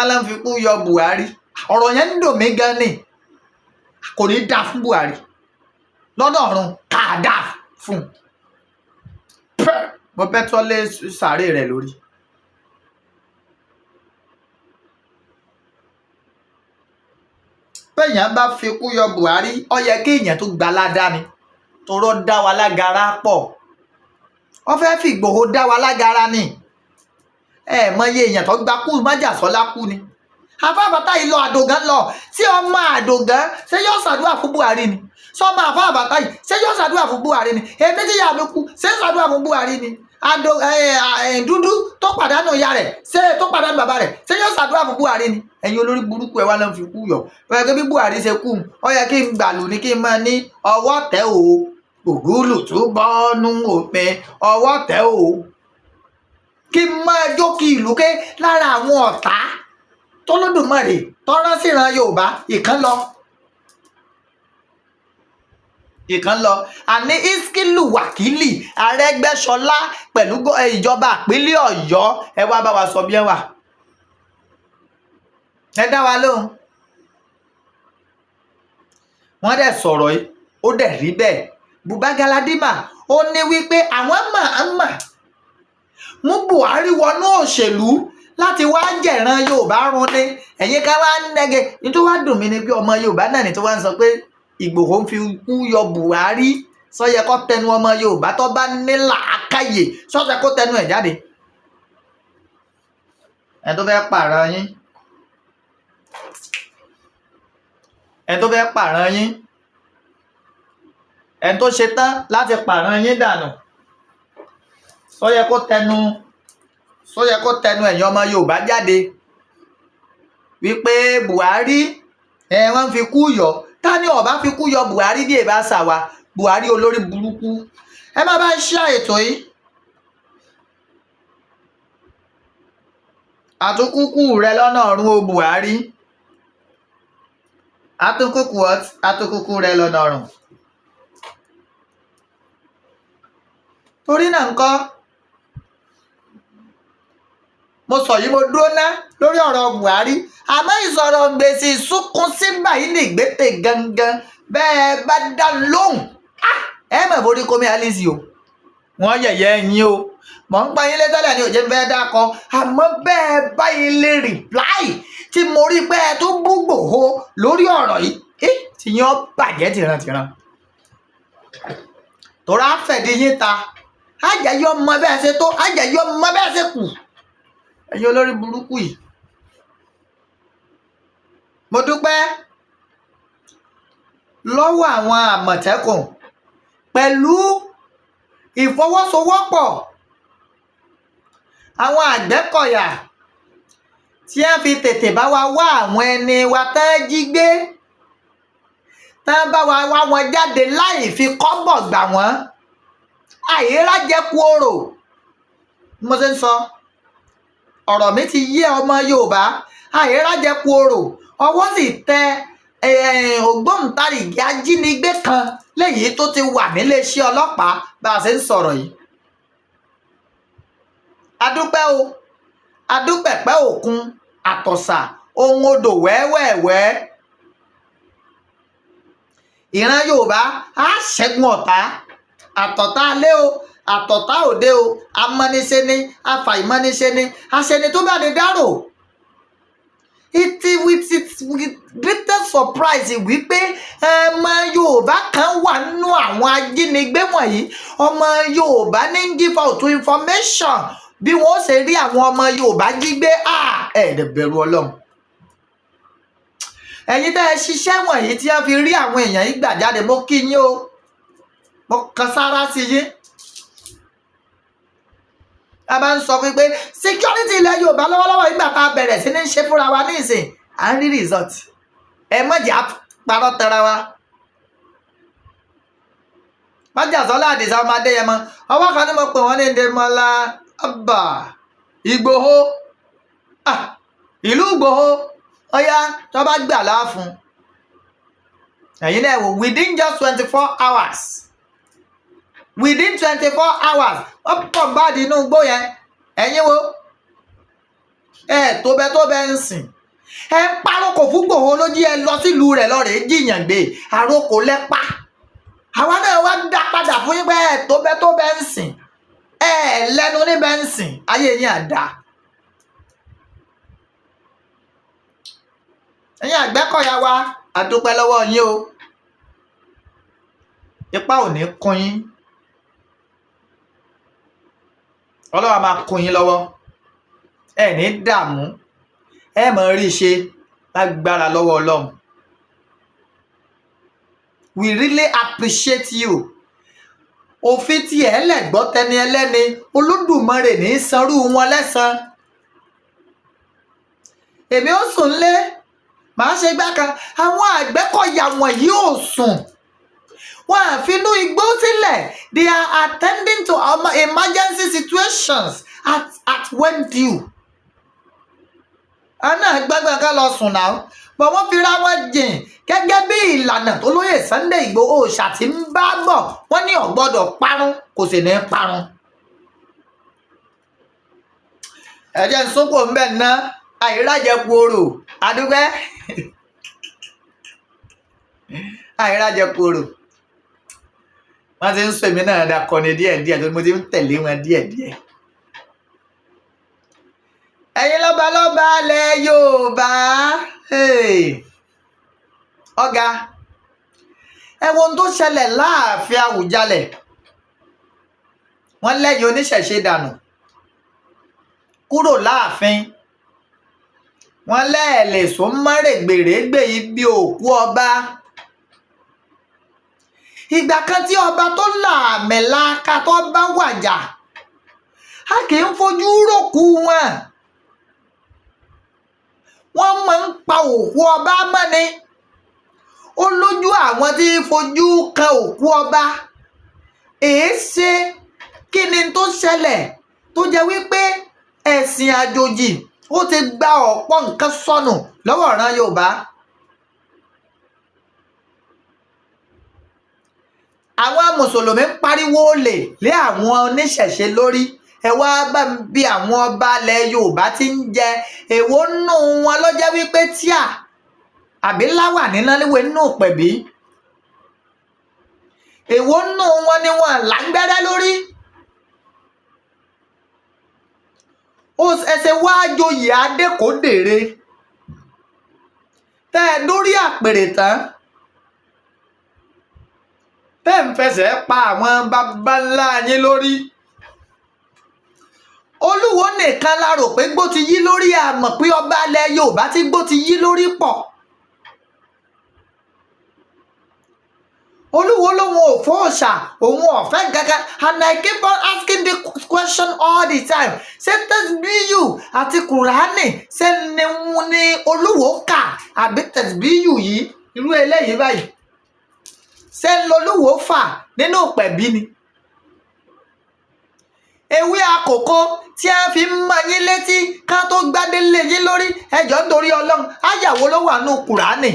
Alan fi kú yọ Buhari, ọ̀rọ̀ yẹn ń dùn mí gan ni. Kò ní dáa fún Buhari lọ́nà ọ̀run, ká dáa fún un. Mo bẹ́ tọ́lé sàárè rẹ̀ lórí. Bẹ́ẹ̀yàn bá fi kú yọ Buhari, ó yẹ kí èèyàn tó gba ládàá ni, torọ́ dá wa lágara pọ̀. Wọ́n fẹ́ fi Ìgbòho dá wa lágara ni. Ẹ mọye èèyàn tó gba kú májàsọ́lá kú ni. Àfáàbàtà yìí lọ, Àdògán lọ. Tí ọmọ Àdògán ṣé yóò ṣàdúrà fún Buhari ni? Sọmọ àfáàbàtà yìí ṣé yóò ṣàdúrà fún Buhari ni? Èmi tí ìyá mi kú, ṣé ṣàdúrà fún Buhari ni? Àdó dúdú tó pàdánù ìyá rẹ̀, ṣé tó pàdánù bàbá rẹ̀, ṣé yóò ṣàdúrà fún Buhari ni? Ẹ̀yin olórí burúkú, ẹ wá lọ́n fi kú yọ. Ó yẹ kí bí Buhari ṣe kú, ó yẹ kí n gbàlù ní kí n máa ní ọwọ́ tẹ́ o, ògúlù tún bọ́nú òpin, ọwọ́ tẹ́ o, kí n máa jó kí ìlú ké lára àwọn ọ̀tá tọ́lọ́dúnmọ̀rè tọ́rán síran Yorùbá. Ìkan lọ, ìkan lọ. Àní Iskilu Wákìlì Arẹ́gbẹ́ṣọlá pẹ̀lú ìjọba ìpínlẹ̀ Ọ̀yọ́, ẹ wá bá wa sọ bí ẹ wà, ẹ dá wa lóhùn. Wọ́n dẹ̀ sọ̀rọ̀ yìí, ó dẹ̀ rí bẹ́ẹ̀. Buba Galadima ó ní wípé àwọn máa mà mú Buhari wọnú òṣèlú láti wá jẹ̀ràn Yorùbá run ni. Ẹ̀yin ká wá ń nẹ́gẹ̀ ní tó wá dùn mí ni pé ọmọ Yorùbá náà ni tó wá ń sọ pé Ìgbòho ń fi kú yọ Buhari. Sọyẹ kó tẹnu ọmọ Yorùbá tó bá ní làákàyè, sọyẹ kó tẹnu ẹ̀ jáde? Ẹni tó fẹ́ pààrọ̀ yín, ẹni tó fẹ́ pààrọ̀ yín, ẹni tó ṣe tán láti pààrọ̀ yín dànù, sọyẹ kó tẹnu ẹ̀yin ọmọ Yorùbá jáde wípé Buhari ẹ wọ́n fi kú yọ? Ta ni ọba fi kú yọ Buhari bí èbá ṣàwà? Buhari olórí burúkú, ẹ má bá ń ṣe ètò yìí. Àtúnkùkù rẹ lọ́nà ọ̀run o, Buhari. Àtúnkùkù, àtúnkùkù rẹ lọ́nà ọ̀run. Torí náà ńkọ́, mo sọ yìí, mo dúró ná lórí ọ̀rọ̀ Buhari. Àmọ́ ìsọ̀rọ̀ gbèsè ìsúnkun sí báyìí ní ìgbésẹ̀ gangan. Bẹ́ẹ̀ bá dá lóhùn, ẹ mọ̀ forí kómi Alice o, wọ́n yẹ̀yẹ́ yín o. Mọ̀ ń pa yín létẹ́lẹ̀ ní òjé fẹ́ dákọ. Àmọ́ bẹ́ẹ̀ báyìí lè reply tí mo rí pé ẹ tó bú Ìgbòho lórí ọ̀rọ̀ yìí, tí yín ó bàjẹ́ tìrantìran, tòrá fẹ̀dí yín ta àjẹyọ mọ bẹ́ẹ̀ ṣe tó, àjẹyọ mọ bẹ́ẹ̀ ṣe kù, ẹ̀yin olórí burúkú yìí. Mo dúpẹ́ lọ́wọ́ àwọn Àmọ̀tẹ́kùn pẹ̀lú ìfọwọ́sowọ́pọ̀ àwọn Àgbẹ̀kọ̀yà tí wọ́n fi tètè bá wa wá àwọn ẹni wa tán jí gbé, tán bá wa wá wọn jáde láì fi kọ́bọ̀ gbà wọ́n. Àìrájẹkù orò, mo ṣe ń sọ ọ̀rọ̀ mi ti yé ọmọ Yorùbá. Àìrájẹkù orò, ọwọ́ sì tẹ ògbóǹtarìgì ajínigbé kan léyìí tó ti wà níléeṣẹ́ ọlọ́pàá bá a ṣe ń sọ̀rọ̀ yìí. Adúpẹ́ o, adúpẹ̀pẹ́ òkun àtọ̀sà ohun odò wẹ́wẹ́wẹ́. Ìran Yorùbá á ṣẹ́gun ọ̀tá, àtọ̀tá alé o, àtọ̀tá òde o, amọ́niṣe ni, afàìmọ́niṣe ni, aṣeni tó bá ní dárò. It with it with greatest surprise wípé ọmọ Yorùbá kan wà nínú àwọn ajínigbé wọ̀nyí. Ọmọ Yorùbá ní give out information bí wọ́n ṣe rí àwọn ọmọ Yorùbá jí gbé. Ẹ̀ẹ́dẹ̀ bẹ̀rù Ọlọ́run. Ẹ̀yin tẹ́ ẹ ṣiṣẹ́ wọ̀nyí tí wọ́n fi rí àwọn èèyàn yìí gbà jáde, mo kí yín o, mo kan sára sí yín. A máa ń sọ wípé security ilẹ̀ Yorùbá lọ́wọ́lọ́wọ́, ìgbà tá a bẹ̀rẹ̀ sí ní ṣe fúnra wa ní ìsìn, à ń rí result. Ẹ má jẹ́ parọ́ tẹra wa. Májàsọ́lá Àdìsá ọmọ Adéyẹmọ, ọwọ́ kan ní mo pè wọ́n ní Ndémọ́lá Abba Ìgbòho, ìlú Ìgbòho, ọyá tó bá gbà láàfún. Ẹ̀yin náà wò, within just 24 hours, within 24 hours, wọ́n pọ̀ báàdì inú igbó yẹn. Ẹ̀yin wo ẹ̀ tó bẹ tó bẹ ń sìn. Ẹ ń paroko fún Ìgbòho lójú, ẹ lọ sílùú rẹ̀ lọ́rẹ̀ẹ́ jìyàn gbé àrokò lẹ́pa. Àwa náà wá dá padà fún yín pé ẹ tó bẹ́ tó bẹ́ ń sìn, ẹ lẹ́nu níbẹ̀ ń sìn, ayé yín àdá. Ẹ̀yin Àgbẹ̀kọ̀yà wa, a dúpẹ́ lọ́wọ́ yín o. Ipá ò ní kún yín, Ọlọ́run á máa kún yín lọ́wọ́, ẹ ní dààmú, ẹ máa rí ṣe lágbára lọ́wọ́ Ọlọ́run. We really appreciate you. Òfin tí ẹ lẹ́gbọ́ tẹni ẹlẹ́ni, Olódùmarè ní í sanrú wọn lẹ́san. Èmi ó sùn lé, màá ṣe gbá kan. Àwọn Àgbẹ̀kọ̀yà wọ̀nyí ò sùn, wọn à finú igbó sílẹ̀. They are attending to emergency situations at when due. Àwọn náà gbọ́ngbọ́n ká lọ sùn náà bọ̀, wọ́n fi ra wọn jìn gẹ́gẹ́ bí ìlànà tó lóye Sunday Igboho ṣà tí ń bá bọ̀. Wọ́n ní ò gbọ́dọ̀ parun, kò sì ní parun. Ẹ jẹ́ ń sunkún ń bẹ̀ ná àìrájẹkù orò àdúgbẹ́ àìrájẹkù orò. Wọ́n ti ń sọ èmi náà dakọni díẹ̀díẹ̀ tó mo ti ń tẹ̀lé wọn díẹ̀díẹ̀. Ẹ̀yin lọ́balọ́ba ilẹ̀ Yorùbá, ọ̀gá, ẹ wo ohun tó ṣẹlẹ̀ láàfin Àwùjalẹ̀. Wọ́n lẹ́yìn oníṣẹ̀ṣe dànù kúrò láàfin, wọ́n lẹ́ẹ̀lẹ̀ sún mọ́rẹ̀gbèrègbè ibi òkú ọba. Ìgbà kan tí ọba tó lààmìlaaka tó bá wàjà, a kì í fojú rókù wọn, wọ́n máa ń pa òkú ọba mọ́ni. Ó lójú àwọn tí fojú kan òkú ọba. Èéṣe? Kí ni tó ṣẹlẹ̀ tó jẹ́ wípé ẹ̀sìn àjòjì ó ti gba ọ̀pọ̀ nǹkan sọnù lọ́wọ́ ìran Yorùbá? Àwọn mùsùlùmí ń pariwo olè lé àwọn oníṣẹ̀ṣe lórí. Ẹ wá bá ń bi àwọn ọba ilẹ̀ Yorùbá tí ń jẹ, èwo nù wọn ló jẹ́ wípé tíà àbí láwà níná léwé nù pẹ̀bí? Èwo nù wọn ni wọn lágbẹ́rẹ́ lórí? Ó ẹsẹ̀ wá joyè adékòdèrè tẹ́ ẹ dórí àpèrè tán, tẹ́ ẹ ń fẹsẹ̀ pa àwọn baba ńlá yín lórí. Olúwo nìkan la rò pé gbó ti yí lórí, àmọ́ pé ọba ilẹ̀ Yorùbá tí gbó ti yí lórí pọ̀. Olúwo lòun ò fọ́ọ̀ṣà, òun ò fẹ́ kankan. And I keep on asking the question all the time, ṣé tẹ̀síbíyù àti kùránì ṣé ni ni Olúwo kà, àbí tẹ̀síbíyù yìí irú eléyìí báyìí ṣé ń lolúwo fà nínú pẹ̀bí ni? Ewé àkókò tí a fi ń mọ yín létí ká tó gbádé lé yín lórí, ẹjọ́ nítorí Ọlọ́run, áyàwó ló wà nù kùránì?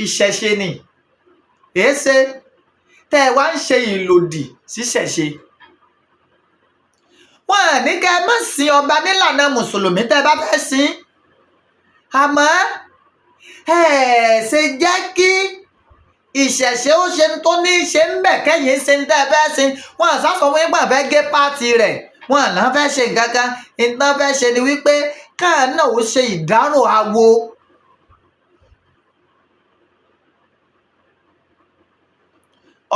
Ìṣẹ̀ṣe ni. Èéṣe tẹ́ ẹ wá ń ṣe ìlòdì síṣẹ̀ṣe? Wọn à ní kẹ́ ẹ má sin ọba nílànà mùsùlùmí tẹ́ ẹ bá fẹ́ sìn, àmọ́ ẹ ṣe jẹ́ kí ìṣẹ̀ṣe ó ṣe tó ní í ṣe ń bẹ̀, kẹ́yìn ṣe ń tẹ́ ẹ fẹ́ sin. Wọn à sásọ wọn gbà fẹ́ gé pààtì rẹ̀, wọn à náà fẹ́ ṣe nǹkan kan. Nǹkan fẹ́ ṣe ni wípé káà náà ó ṣe ìdárò awo.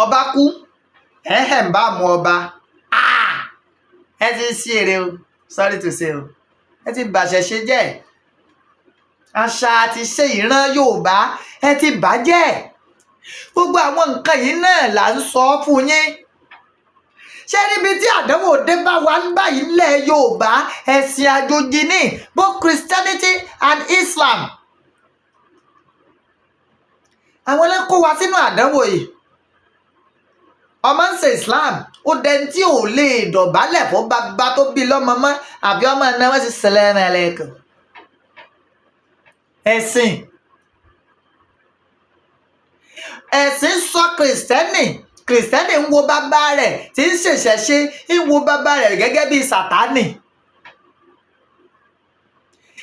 Ọba kú, ẹ̀hẹ̀ ń bá mú ọba, ẹ ti ṣí èrè o, sorry to say o, ẹ ti bàṣẹ ṣe jẹ́. Àṣà àti ṣe ìran Yorùbá ẹ ti bàjẹ́. Gbogbo àwọn nǹkan yìí náà là ń sọ fún yín. Ṣé níbi tí àdánwò dé bá wa ń báyìí nílẹ̀ Yorùbá, ẹ̀sìn àjòjì ní both Christianity and Islam, àwọn ló kó wa sínú àdánwò yìí. Ọmọ ń ṣe Islam, ó dẹni tí ò lè dọ̀bálẹ̀ fún bàbá tó bí lọ́mọ mọ́, àbí ọmọ náà wọ́n sì salamu alaykum. Ẹ̀sìn ẹ̀sìn sọ kìrìsìtẹ́nì, kìrìsìtẹ́nì ń wo bàbá rẹ̀ tí ń ṣèṣẹ̀ṣe, ń wo bàbá rẹ̀ gẹ́gẹ́ bí Sàtánì.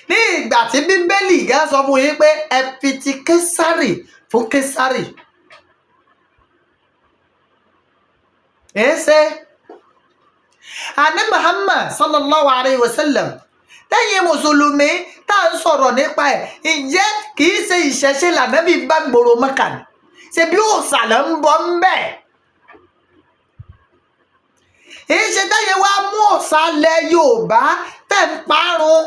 Ní ìgbà tí Bíbélì gan sọ fún yín pé ẹ fi ti Késárì fún Késárì. Èéṣe àní Muhammad sallallahu alayhi wa sallam tẹ́yìn mùsùlùmí tá à ń sọ̀rọ̀ nípa ẹ̀, ǹjẹ́ kì í ṣe ìṣẹ̀ṣe lànàbí bá gbòòrò Mẹ́kà ni? Ṣe bí òòṣà ló ń bọ̀ ń bẹ̀? Èyí ṣe tẹ́yìn wá mú òòṣà lẹ Yorùbá tẹ̀ ń parun.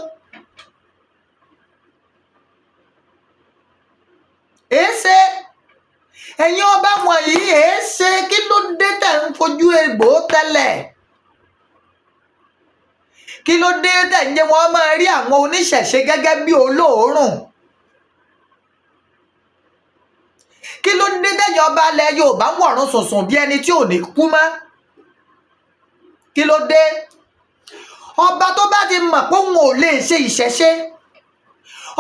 Èé ṣe ẹ̀yin ọba wọ̀nyí, èé ṣe, kí ló dé tẹ̀ ń fojú egbò tẹ́lẹ̀? Kí ló dé tẹ̀ ń jẹ́ wọ́n máa rí àwọn oníṣẹ̀ṣe gẹ́gẹ́ bí olóòórùn? Kí ló dé tẹ̀yin ọba ilẹ̀ Yorùbá ń wọ̀run sùnsùn bí ẹni tí ò ní kú mọ́? Kí ló dé? Ọba tó bá ti mọ̀ pé òun ò lè ṣe ìṣẹ̀ṣe,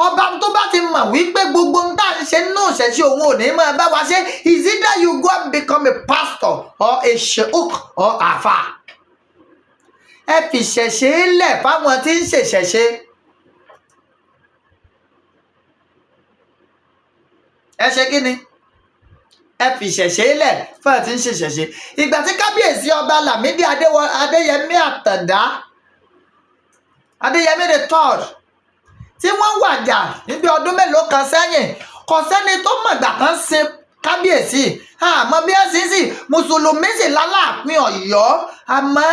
ọba tó bá ti mọ̀ wípé gbogbo ń tà ń ṣe nínú ìṣẹ̀ṣe òun ò ní máa bá wa ṣe, is either you go and become a pastor or a sheikh or afa. Ẹ fi ìṣẹ̀ṣe lẹ̀ fáwọn tí ń ṣèṣẹ̀ṣe. Ẹ ṣe kí ni? Ẹ fi ìṣẹ̀ṣe lẹ̀ fáwọn tí ń ṣèṣẹ̀ṣe. Ìgbà tí kábíyèsí ọba Lámídì Adéyẹmí Àtàndá, Adéyẹmí the third, tí wọ́n wàjà níbi ọdún mélòó kan sẹ́yìn, kò sẹ́ni tó mọ̀gbà kan ṣe kábíyèsí, àmọ́ bí wọ́n ṣe sì mùsùlùmí sì lálàáfin Ọ̀yọ́, àmọ́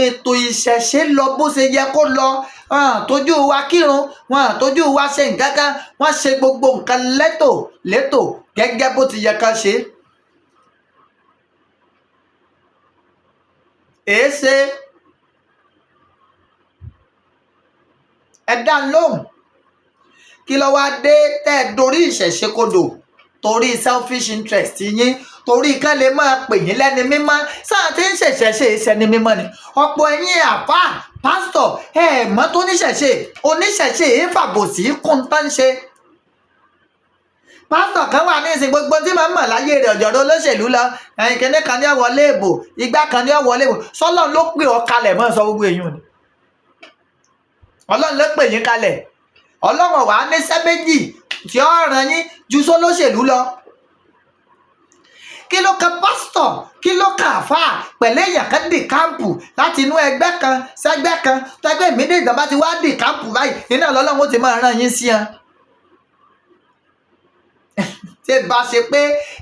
ètò ìṣẹ̀ṣe lọ bó ṣe yẹ kó lọ. Wọn tójú wa kírun, wọn tójú wa ṣe nǹkan kan, wọ́n ṣe gbogbo nǹkan létò létò gẹ́gẹ́ bó ti yẹ ká ṣe. Èé ṣe ẹ dá lóhùn, kí ló wá dé tẹ́ ẹ dorí ìṣẹ̀ṣe kodò torí selfish interest yín, torí kán lè máa pè yín lẹ́ni mímọ́? Sáà tí ń ṣẹ̀ṣẹ̀ ṣe ìṣẹ́ni mímọ́ ni ọ̀pọ̀ ẹ̀yin àfáà, pásítọ̀, ẹ̀ mọ́ tó níṣẹ̀ṣe. Oníṣẹ̀ṣe èé fàbòsí kún tán ń ṣe. Pásítọ̀ kan wà ní ìsìn, gbogbo tí màá mọ̀ láyé rẹ̀ ọ̀jọ̀rọ̀ olóṣèlú lọ, ẹ̀yìn kìnìún kan ní ọ̀wọ́ léèbò, igbá kan ní ọ̀wọ́ léèbò. Sọlọ́run ló pè ọ́ kalẹ̀ mọ́ sọ gbogbo èèyàn ni? Ọlọ́run ló pè yín kalẹ̀? Ọlọ́run wàá níṣẹ́ méjì tí ó ràn yín ju sólóṣèlú lọ. Kí ló kan pásítọ̀, kí ló kan àfáà pẹ̀lú èèyàn kan dì káàmpù láti inú ẹgbẹ́ kan sẹ́gbẹ́ kan? Tẹ́gbẹ́ mi dé ìjọba ti wá dì káàmpù báyìí, iná lọ́lọ́run ó ti máa ràn yín sí ẹ. Tí ẹ bá ṣe pé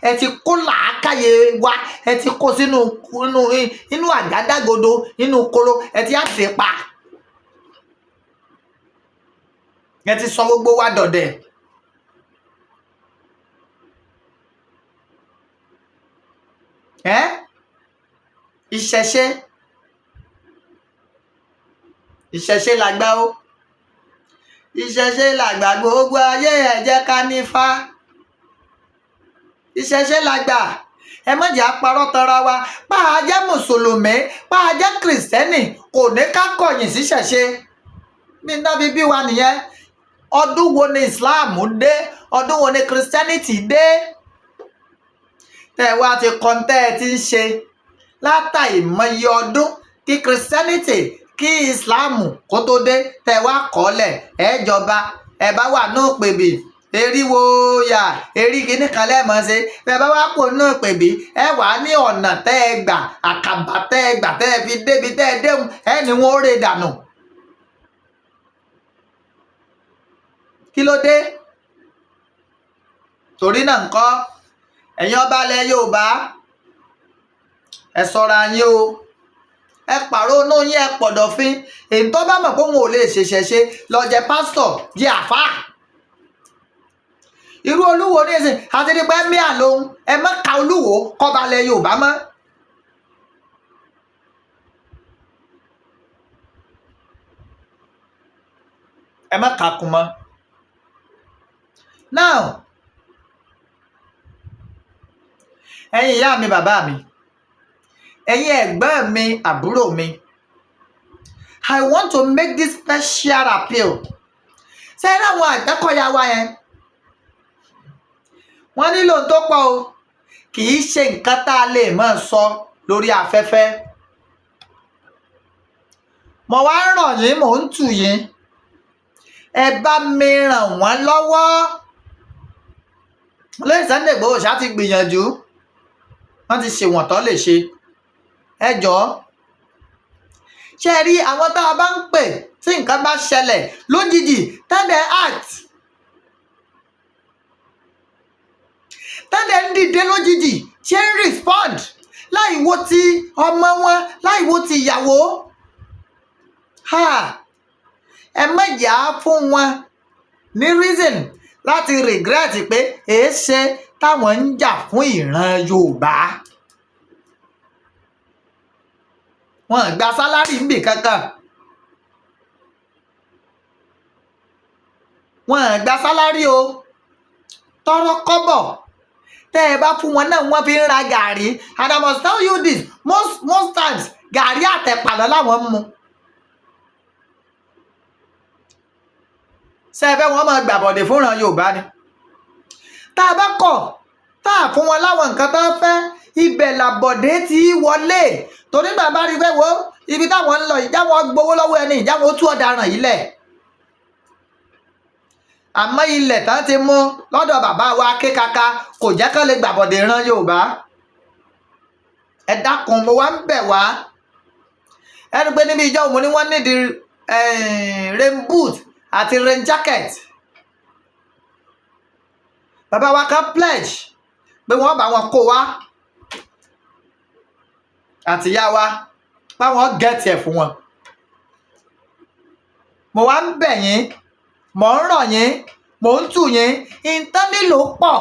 ẹ ti kó làákàyè wa, ẹ ti kó sínú inú àgádágodo, inú koro, ẹ ti á ti pa, ẹ ti sọ gbogbo wa dọ̀dẹ̀. Ẹ ìṣẹ̀ṣe, ìṣẹ̀ṣe làgbà o, ìṣẹ̀ṣe làgbà, gbogbo ayé ẹ jẹ́ ká nífá. Ìṣẹ̀ṣe làgbà, ẹ má jẹ́ àparọ́ tanra wa. Pa á jẹ́ mùsùlùmí, pa á jẹ́ kìrìsìtẹ́nì, kò ní ká kọ̀yìn sí ṣẹ̀ṣe. Bí náà bí bí wa nìyẹn. Ọdún wo ni Islam dé? Ọdún wo ni Christianity dé tẹ́ ẹ wá ti kọ́ tẹ́ ẹ ti ń ṣe látàìmọye ọdún kí Christianity, kí Islam kó tó dé, tẹ́ ẹ wá kọ́lẹ̀? Ẹ jọba, ẹ bá wà ní òpèbì, eriwo yà erí kíní kan lẹ́ẹ̀mọ́ ṣe. Bẹ́ẹ̀ bá wá kó ní òpèbì, ẹ wà ní ọ̀nà tẹ́ ẹ gbà, àkàbà tẹ́ ẹ gbà tẹ́ ẹ fi débi tẹ́ ẹ déhùn, ẹ ní wọn ó rè dànù. Kí ló dé? Torí náà ńkọ́, ẹ̀yin ọba ilẹ̀ Yorùbá, ẹ ṣọ́ra yín o, ẹ pàrọ̀ inú yín, ẹ pọ̀dọ̀fin. Èyí tó bá mọ̀ pé òun ò lè ṣèṣẹ̀ ṣe, lọ jẹ pásítọ̀, jẹ àfáà. Irú olúwo ní ìsìn àti nípa ẹ̀mí àlóhun, ẹ má ka olúwo kọ́ba ilẹ̀ Yorùbá mọ́. Ẹ má kà kún mọ́. Now, ẹ̀yin ìyá mi, bàbá mi, ẹ̀yin ẹ̀gbọ́n mi, àbúrò mi, I want to make this special appeal. Ṣé ẹ ráwọn Àgbẹ̀kọ̀yà wa yẹn? Wọ́n nílò tó pọ̀ o, kì í ṣe nǹkan tá a lè máa sọ lórí afẹ́fẹ́. Mo wá ń rọ̀ yín, mò ń tù yín. Ẹ bá mi ràn wọ́n lọ́wọ́. Olóyè Sunday Igboho ṣá ti gbìyànjú, wọ́n ti ṣèwọ̀n tó lè ṣe. Ẹ jọ̀ọ́, ṣé ẹ rí àwọn tá a bá ń pè tí nǹkan bá ṣẹlẹ̀ lójijì, tẹ́lẹ̀ act, tẹ́lẹ̀ ń dìde lójijì, ṣé ń respond láì wo ti ọmọ wọn, láì wo ti ìyàwó? Ẹ má jà á fún wọn ní reason láti regret pé èéṣe táwọn ń jà fún ìran Yorùbá. Wọn gba salary níbì kankan, wọn gba salary o. Tọ́rọ́ kọ́bọ̀ tẹ́ ẹ bá fún wọn náà, wọ́n fi ń ra gàrí. And I must tell you this, most times, gàrí àtẹ̀pà lọ láwọn ń mu. Ṣé ẹ fẹ́ wọ́n máa gbàbọ̀dè fúnran Yorùbá ni? Tá a bá kọ̀ tá a fún wọn láwọn nǹkan tó fẹ́, ibẹ̀ làbọ̀dé ti wọlé, torí bàbá rí pé wo ibi táwọn ń lọ, ìjà wọn gbowó lọ́wọ́ ẹni, ìjà wọn ó tú ọ̀daràn yìí lẹ̀. Àmọ́ ilẹ̀ tán ti mú lọ́dọ̀ bàbá wa Kékaka kò jẹ́ kán lè gbàbọ̀dè ran Yorùbá. Ẹ dákun, mo wá ń bẹ̀ wá. Ẹni pé níbi ìjọ mo ní wọ́n nídìí rain boot àti rain jacket. Bàbá wa kan pledge pé wọ́n bá wọn kó wá, àtìyá wa báwọn get ẹ̀ fún wọn. Mo wá ń bẹ̀ yín, mò ń rọ̀ yín, mò ń tù yín, ìtàn nílò pọ̀.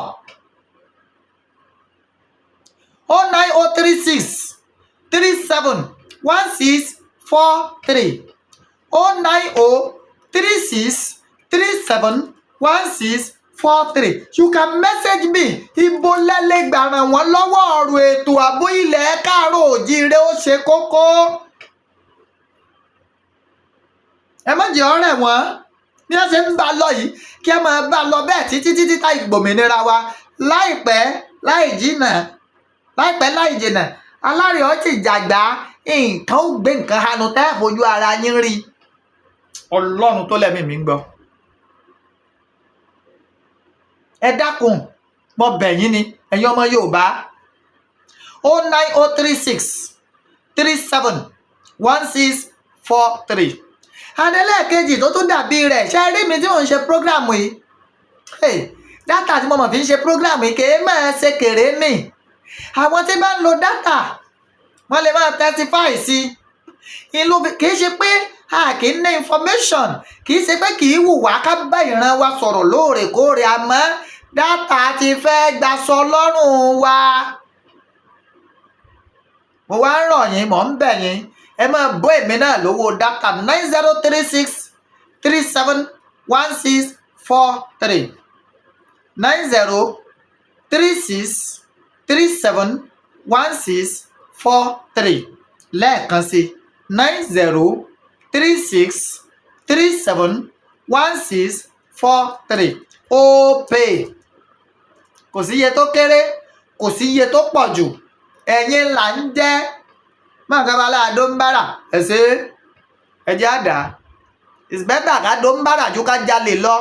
09036371643, 09036371643. You can message me. Ibo lẹ́lẹ́ gbà ràn wọ́n lọ́wọ́? Ọ̀rọ̀ ètò ààbò ilẹ̀ káàárọ̀ òjíire ó ṣe kókó. Ẹ má jẹ́ ọ̀rẹ́ wọn bí wọ́n ṣe ń bá a lọ yìí, kí ẹ máa bá a lọ bẹ́ẹ̀ títí títí tá ìgbòmìnira wa láìpẹ́ láì jìnà, láìpẹ́ láì jìnà. Alárẹ̀ ọtí jàgbá, nǹkan ó gbé nǹkan hanu tẹ́ ẹ̀ fojú ara yín rí. Ọlọ́run tó lẹ́mìí mi ń gbọ́. Ẹ dákun, mo bẹ̀ yín ni, ẹ̀yin ọmọ Yorùbá. 09036371643. Adélẹ́ẹ̀kejì tó tún dàbí rẹ̀, ṣe rí mi tí mò ń ṣe program yìí, data tí mo mọ̀ fi ń ṣe program yìí kèé máa ṣe kéré mi. Àwọn tí bá ń lo data, wọ́n lè máa testify sí ìlú. Kì í ṣe pé a kì í ní information, kì í ṣe pé kì í wù wá ká bá ìran wa sọ̀rọ̀ lóòrèkóòrè, àmọ́ data ti fẹ́ gbaṣọ lọ́rùn wa. Mo wá ń rọ̀ yín, mò ń bẹ̀ yín, ẹ máa bọ́ èmi náà lówó data. 9036371643, 9036371643. Lẹ́ẹ̀kan sí, 9036371643. Opay, kò sí iye tó kéré, kò sí iye tó pọ̀ jù. Ẹ̀yin là ń jẹ́ mọ̀nkànbalá àdó ń bára ẹ̀sẹ̀ ẹ̀jẹ̀ àdá. It's better ká dó ń bára ju ká jalè lọ.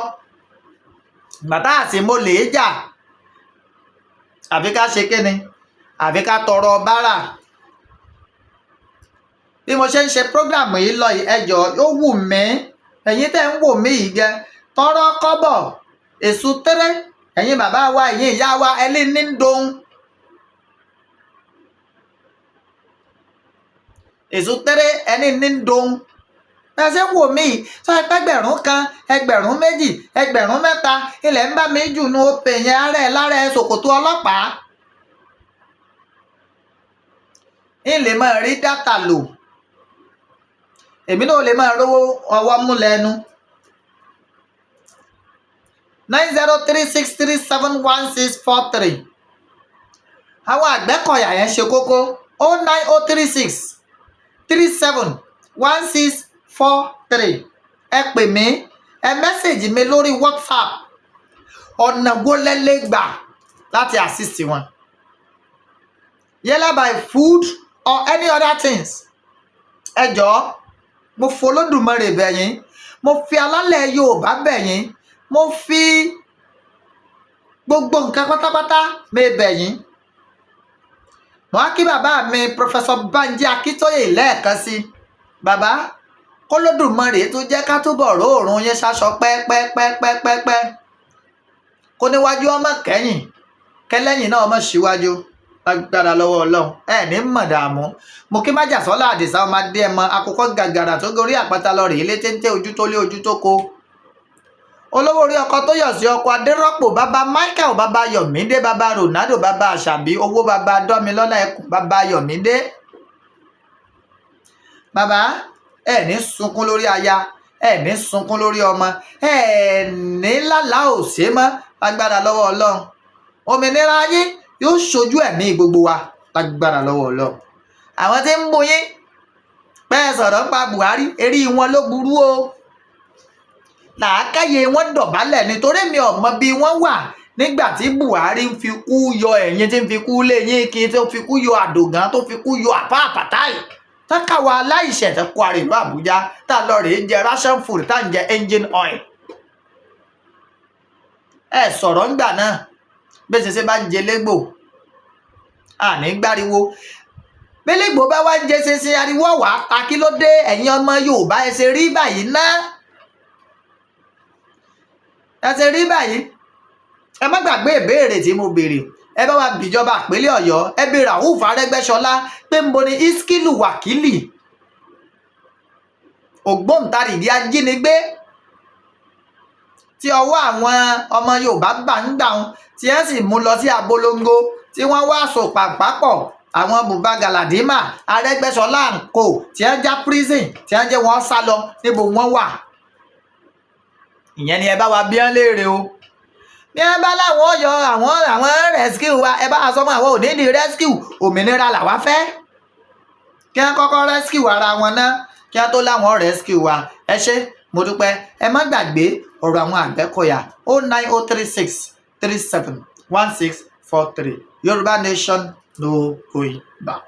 Bàtà àti mo lè jà, àfi ká ṣe kíni, àfi ká tọrọ bárà. Bí mo ṣe ń ṣe program yìí lọ yìí, ẹ jọ̀ọ́, ó wù mí, ẹ̀yin tẹ́ ń wò mí yìí gẹ tọrọ kọ́bọ̀ èso tẹ́rẹ́, ẹ̀yin bàbá wa, ẹ̀yin ìyá wa, ẹlí ní ń dohun èso tẹ́rẹ́, ẹni ní ń dohun. Ẹ ṣe ń wò mí yìí, sọ ẹ pé 1,000, 2,000, 3,000 ilẹ̀ ń bá mi jù nu opè yẹn, ara ẹ̀ lára ẹ̀ ṣòkòtò ọlọ́pàá ń lè máa rí data lò, èmi náà lè máa rówó ọwọ́ mú lẹ́nu. 9036371643. Àwọn Àgbẹ̀kọ̀yà yẹn ṣe kókó. 09036371643. Ẹ pè mí, ẹ message mi lórí WhatsApp. Ọ̀nà wo lẹ lè gbà láti assist wọn, yálà by food or any other things? Ẹ jọ̀ọ́, mo fọlọ́dùmarè bẹ̀ yín. Mo fi alálẹ̀ Yorùbá bẹ̀ yín, mo fi gbogbo nǹkan pátápátá mi bẹ̀ yín. Mo á kí bàbá mi, Professor Banji Akíntóyè, lẹ́ẹ̀kan sí. Bàbá, kólódùmarè tó jẹ́ ká túbọ̀ róòrùn yín sáṣọ pẹ́pẹ́pẹ́pẹ́pẹ́, kó níwájú ọmọ kẹ́yìn, kẹlẹ́yìn náà ọmọ síwájú, lágbára lọ́wọ́ Ọlọ́run, ẹ ní mọ̀ dààmú. Mo kí májàsọ́lá Àdìsá, ọmọ adé ẹmọ akókó gàgàrà tó gorí àpáta lọ rèé létéńté, ojú tó lé ojú tó ko, olówó orí ọkọ tó yọ̀ sí ọkọ Adérọ́pò, bàbá Michael, bàbá Yọ̀mídé, bàbá Ronaldo, bàbá Àṣàbí owó, bàbá Dọ́milọ́lá ẹkùn, bàbá Yọ̀mídé. Bàbá, ẹ ní sunkún lórí aya, ẹ ní sunkún lórí ọmọ, ẹ ní lálàá ò ṣe mọ́, lágbára lọ́wọ́ Ọlọ́run. Òmìnira yín yóò ṣojú ẹ̀mí gbogbo wa, lágbára lọ́wọ́ Ọlọ́run. Àwọn tí ń bú yín bẹ́ẹ̀ sọ̀rọ̀ ń pa Buhari, eré wọn ló burú o, làákàyè wọn dọ̀bálẹ̀, nítorí mi ò mọ bí wọ́n wà nígbà tí Buhari ń fi kú yọ ẹ̀yìn, tí ń fi kú lé yín kí, tó fi kú yọ àdògán, tó fi kú yọ àpá àpàtáì tákàwá aláìṣẹ̀ tó kó ara ìlú Àbújá, tá a lọ rèé jẹ ration food, tá à ń jẹ engine oil. Ẹ sọ̀rọ̀ ńgbà náà. Bí ṣe bá ń jẹ légbò, àní gbáriwo. Bélégbò bá wá ń jẹ ṣinṣin, ariwo wà á ta. Kí ló dé, ẹ̀yin ọmọ Yorùbá? Ẹ ṣe rí báyìí ná, ẹ ṣe rí báyìí. Ẹ má gbàgbé ìbéèrè tí mo béèrè. Ẹ bá wa bìjọba ìpínlẹ̀ Ọ̀yọ́, ẹ bí Rauf Arẹ́gbẹ́ṣọlá pé ń bo ni Iskilu Wákìlì, ògbóǹtarìgì ajínigbé tí ọwọ́ àwọn ọmọ Yorùbá bá ń gbà wọn, tí wọ́n sì mú lọ sí Abolongo, tí wọ́n wá so pàǹpá pọ̀ àwọn Buba Galadima, Arẹ́gbẹ́ṣọlá and co, tí wọ́n já prison, tí wọ́n jẹ́ wọ́n sá lọ, níbo wọ́n wà? Ìyẹn ni ẹ bá wa bí wọ́n léèrè o. Bí wọ́n bá láwọn yọ àwọn rescue wa, ẹ bá a sọ fún àwọn ò ní di rescue, òmìnira làwa fẹ́. Kí wọ́n kọ́kọ́ rescue ara wọn ná, kí wọ́n tó láwọn rescue wa. Ẹ ṣé, mo dúpẹ́. Ẹ má gbàgbé ọ̀rọ̀ àwọn Àgbẹ̀kọ̀yà, 09036371643. Yorùbá nation, no going back.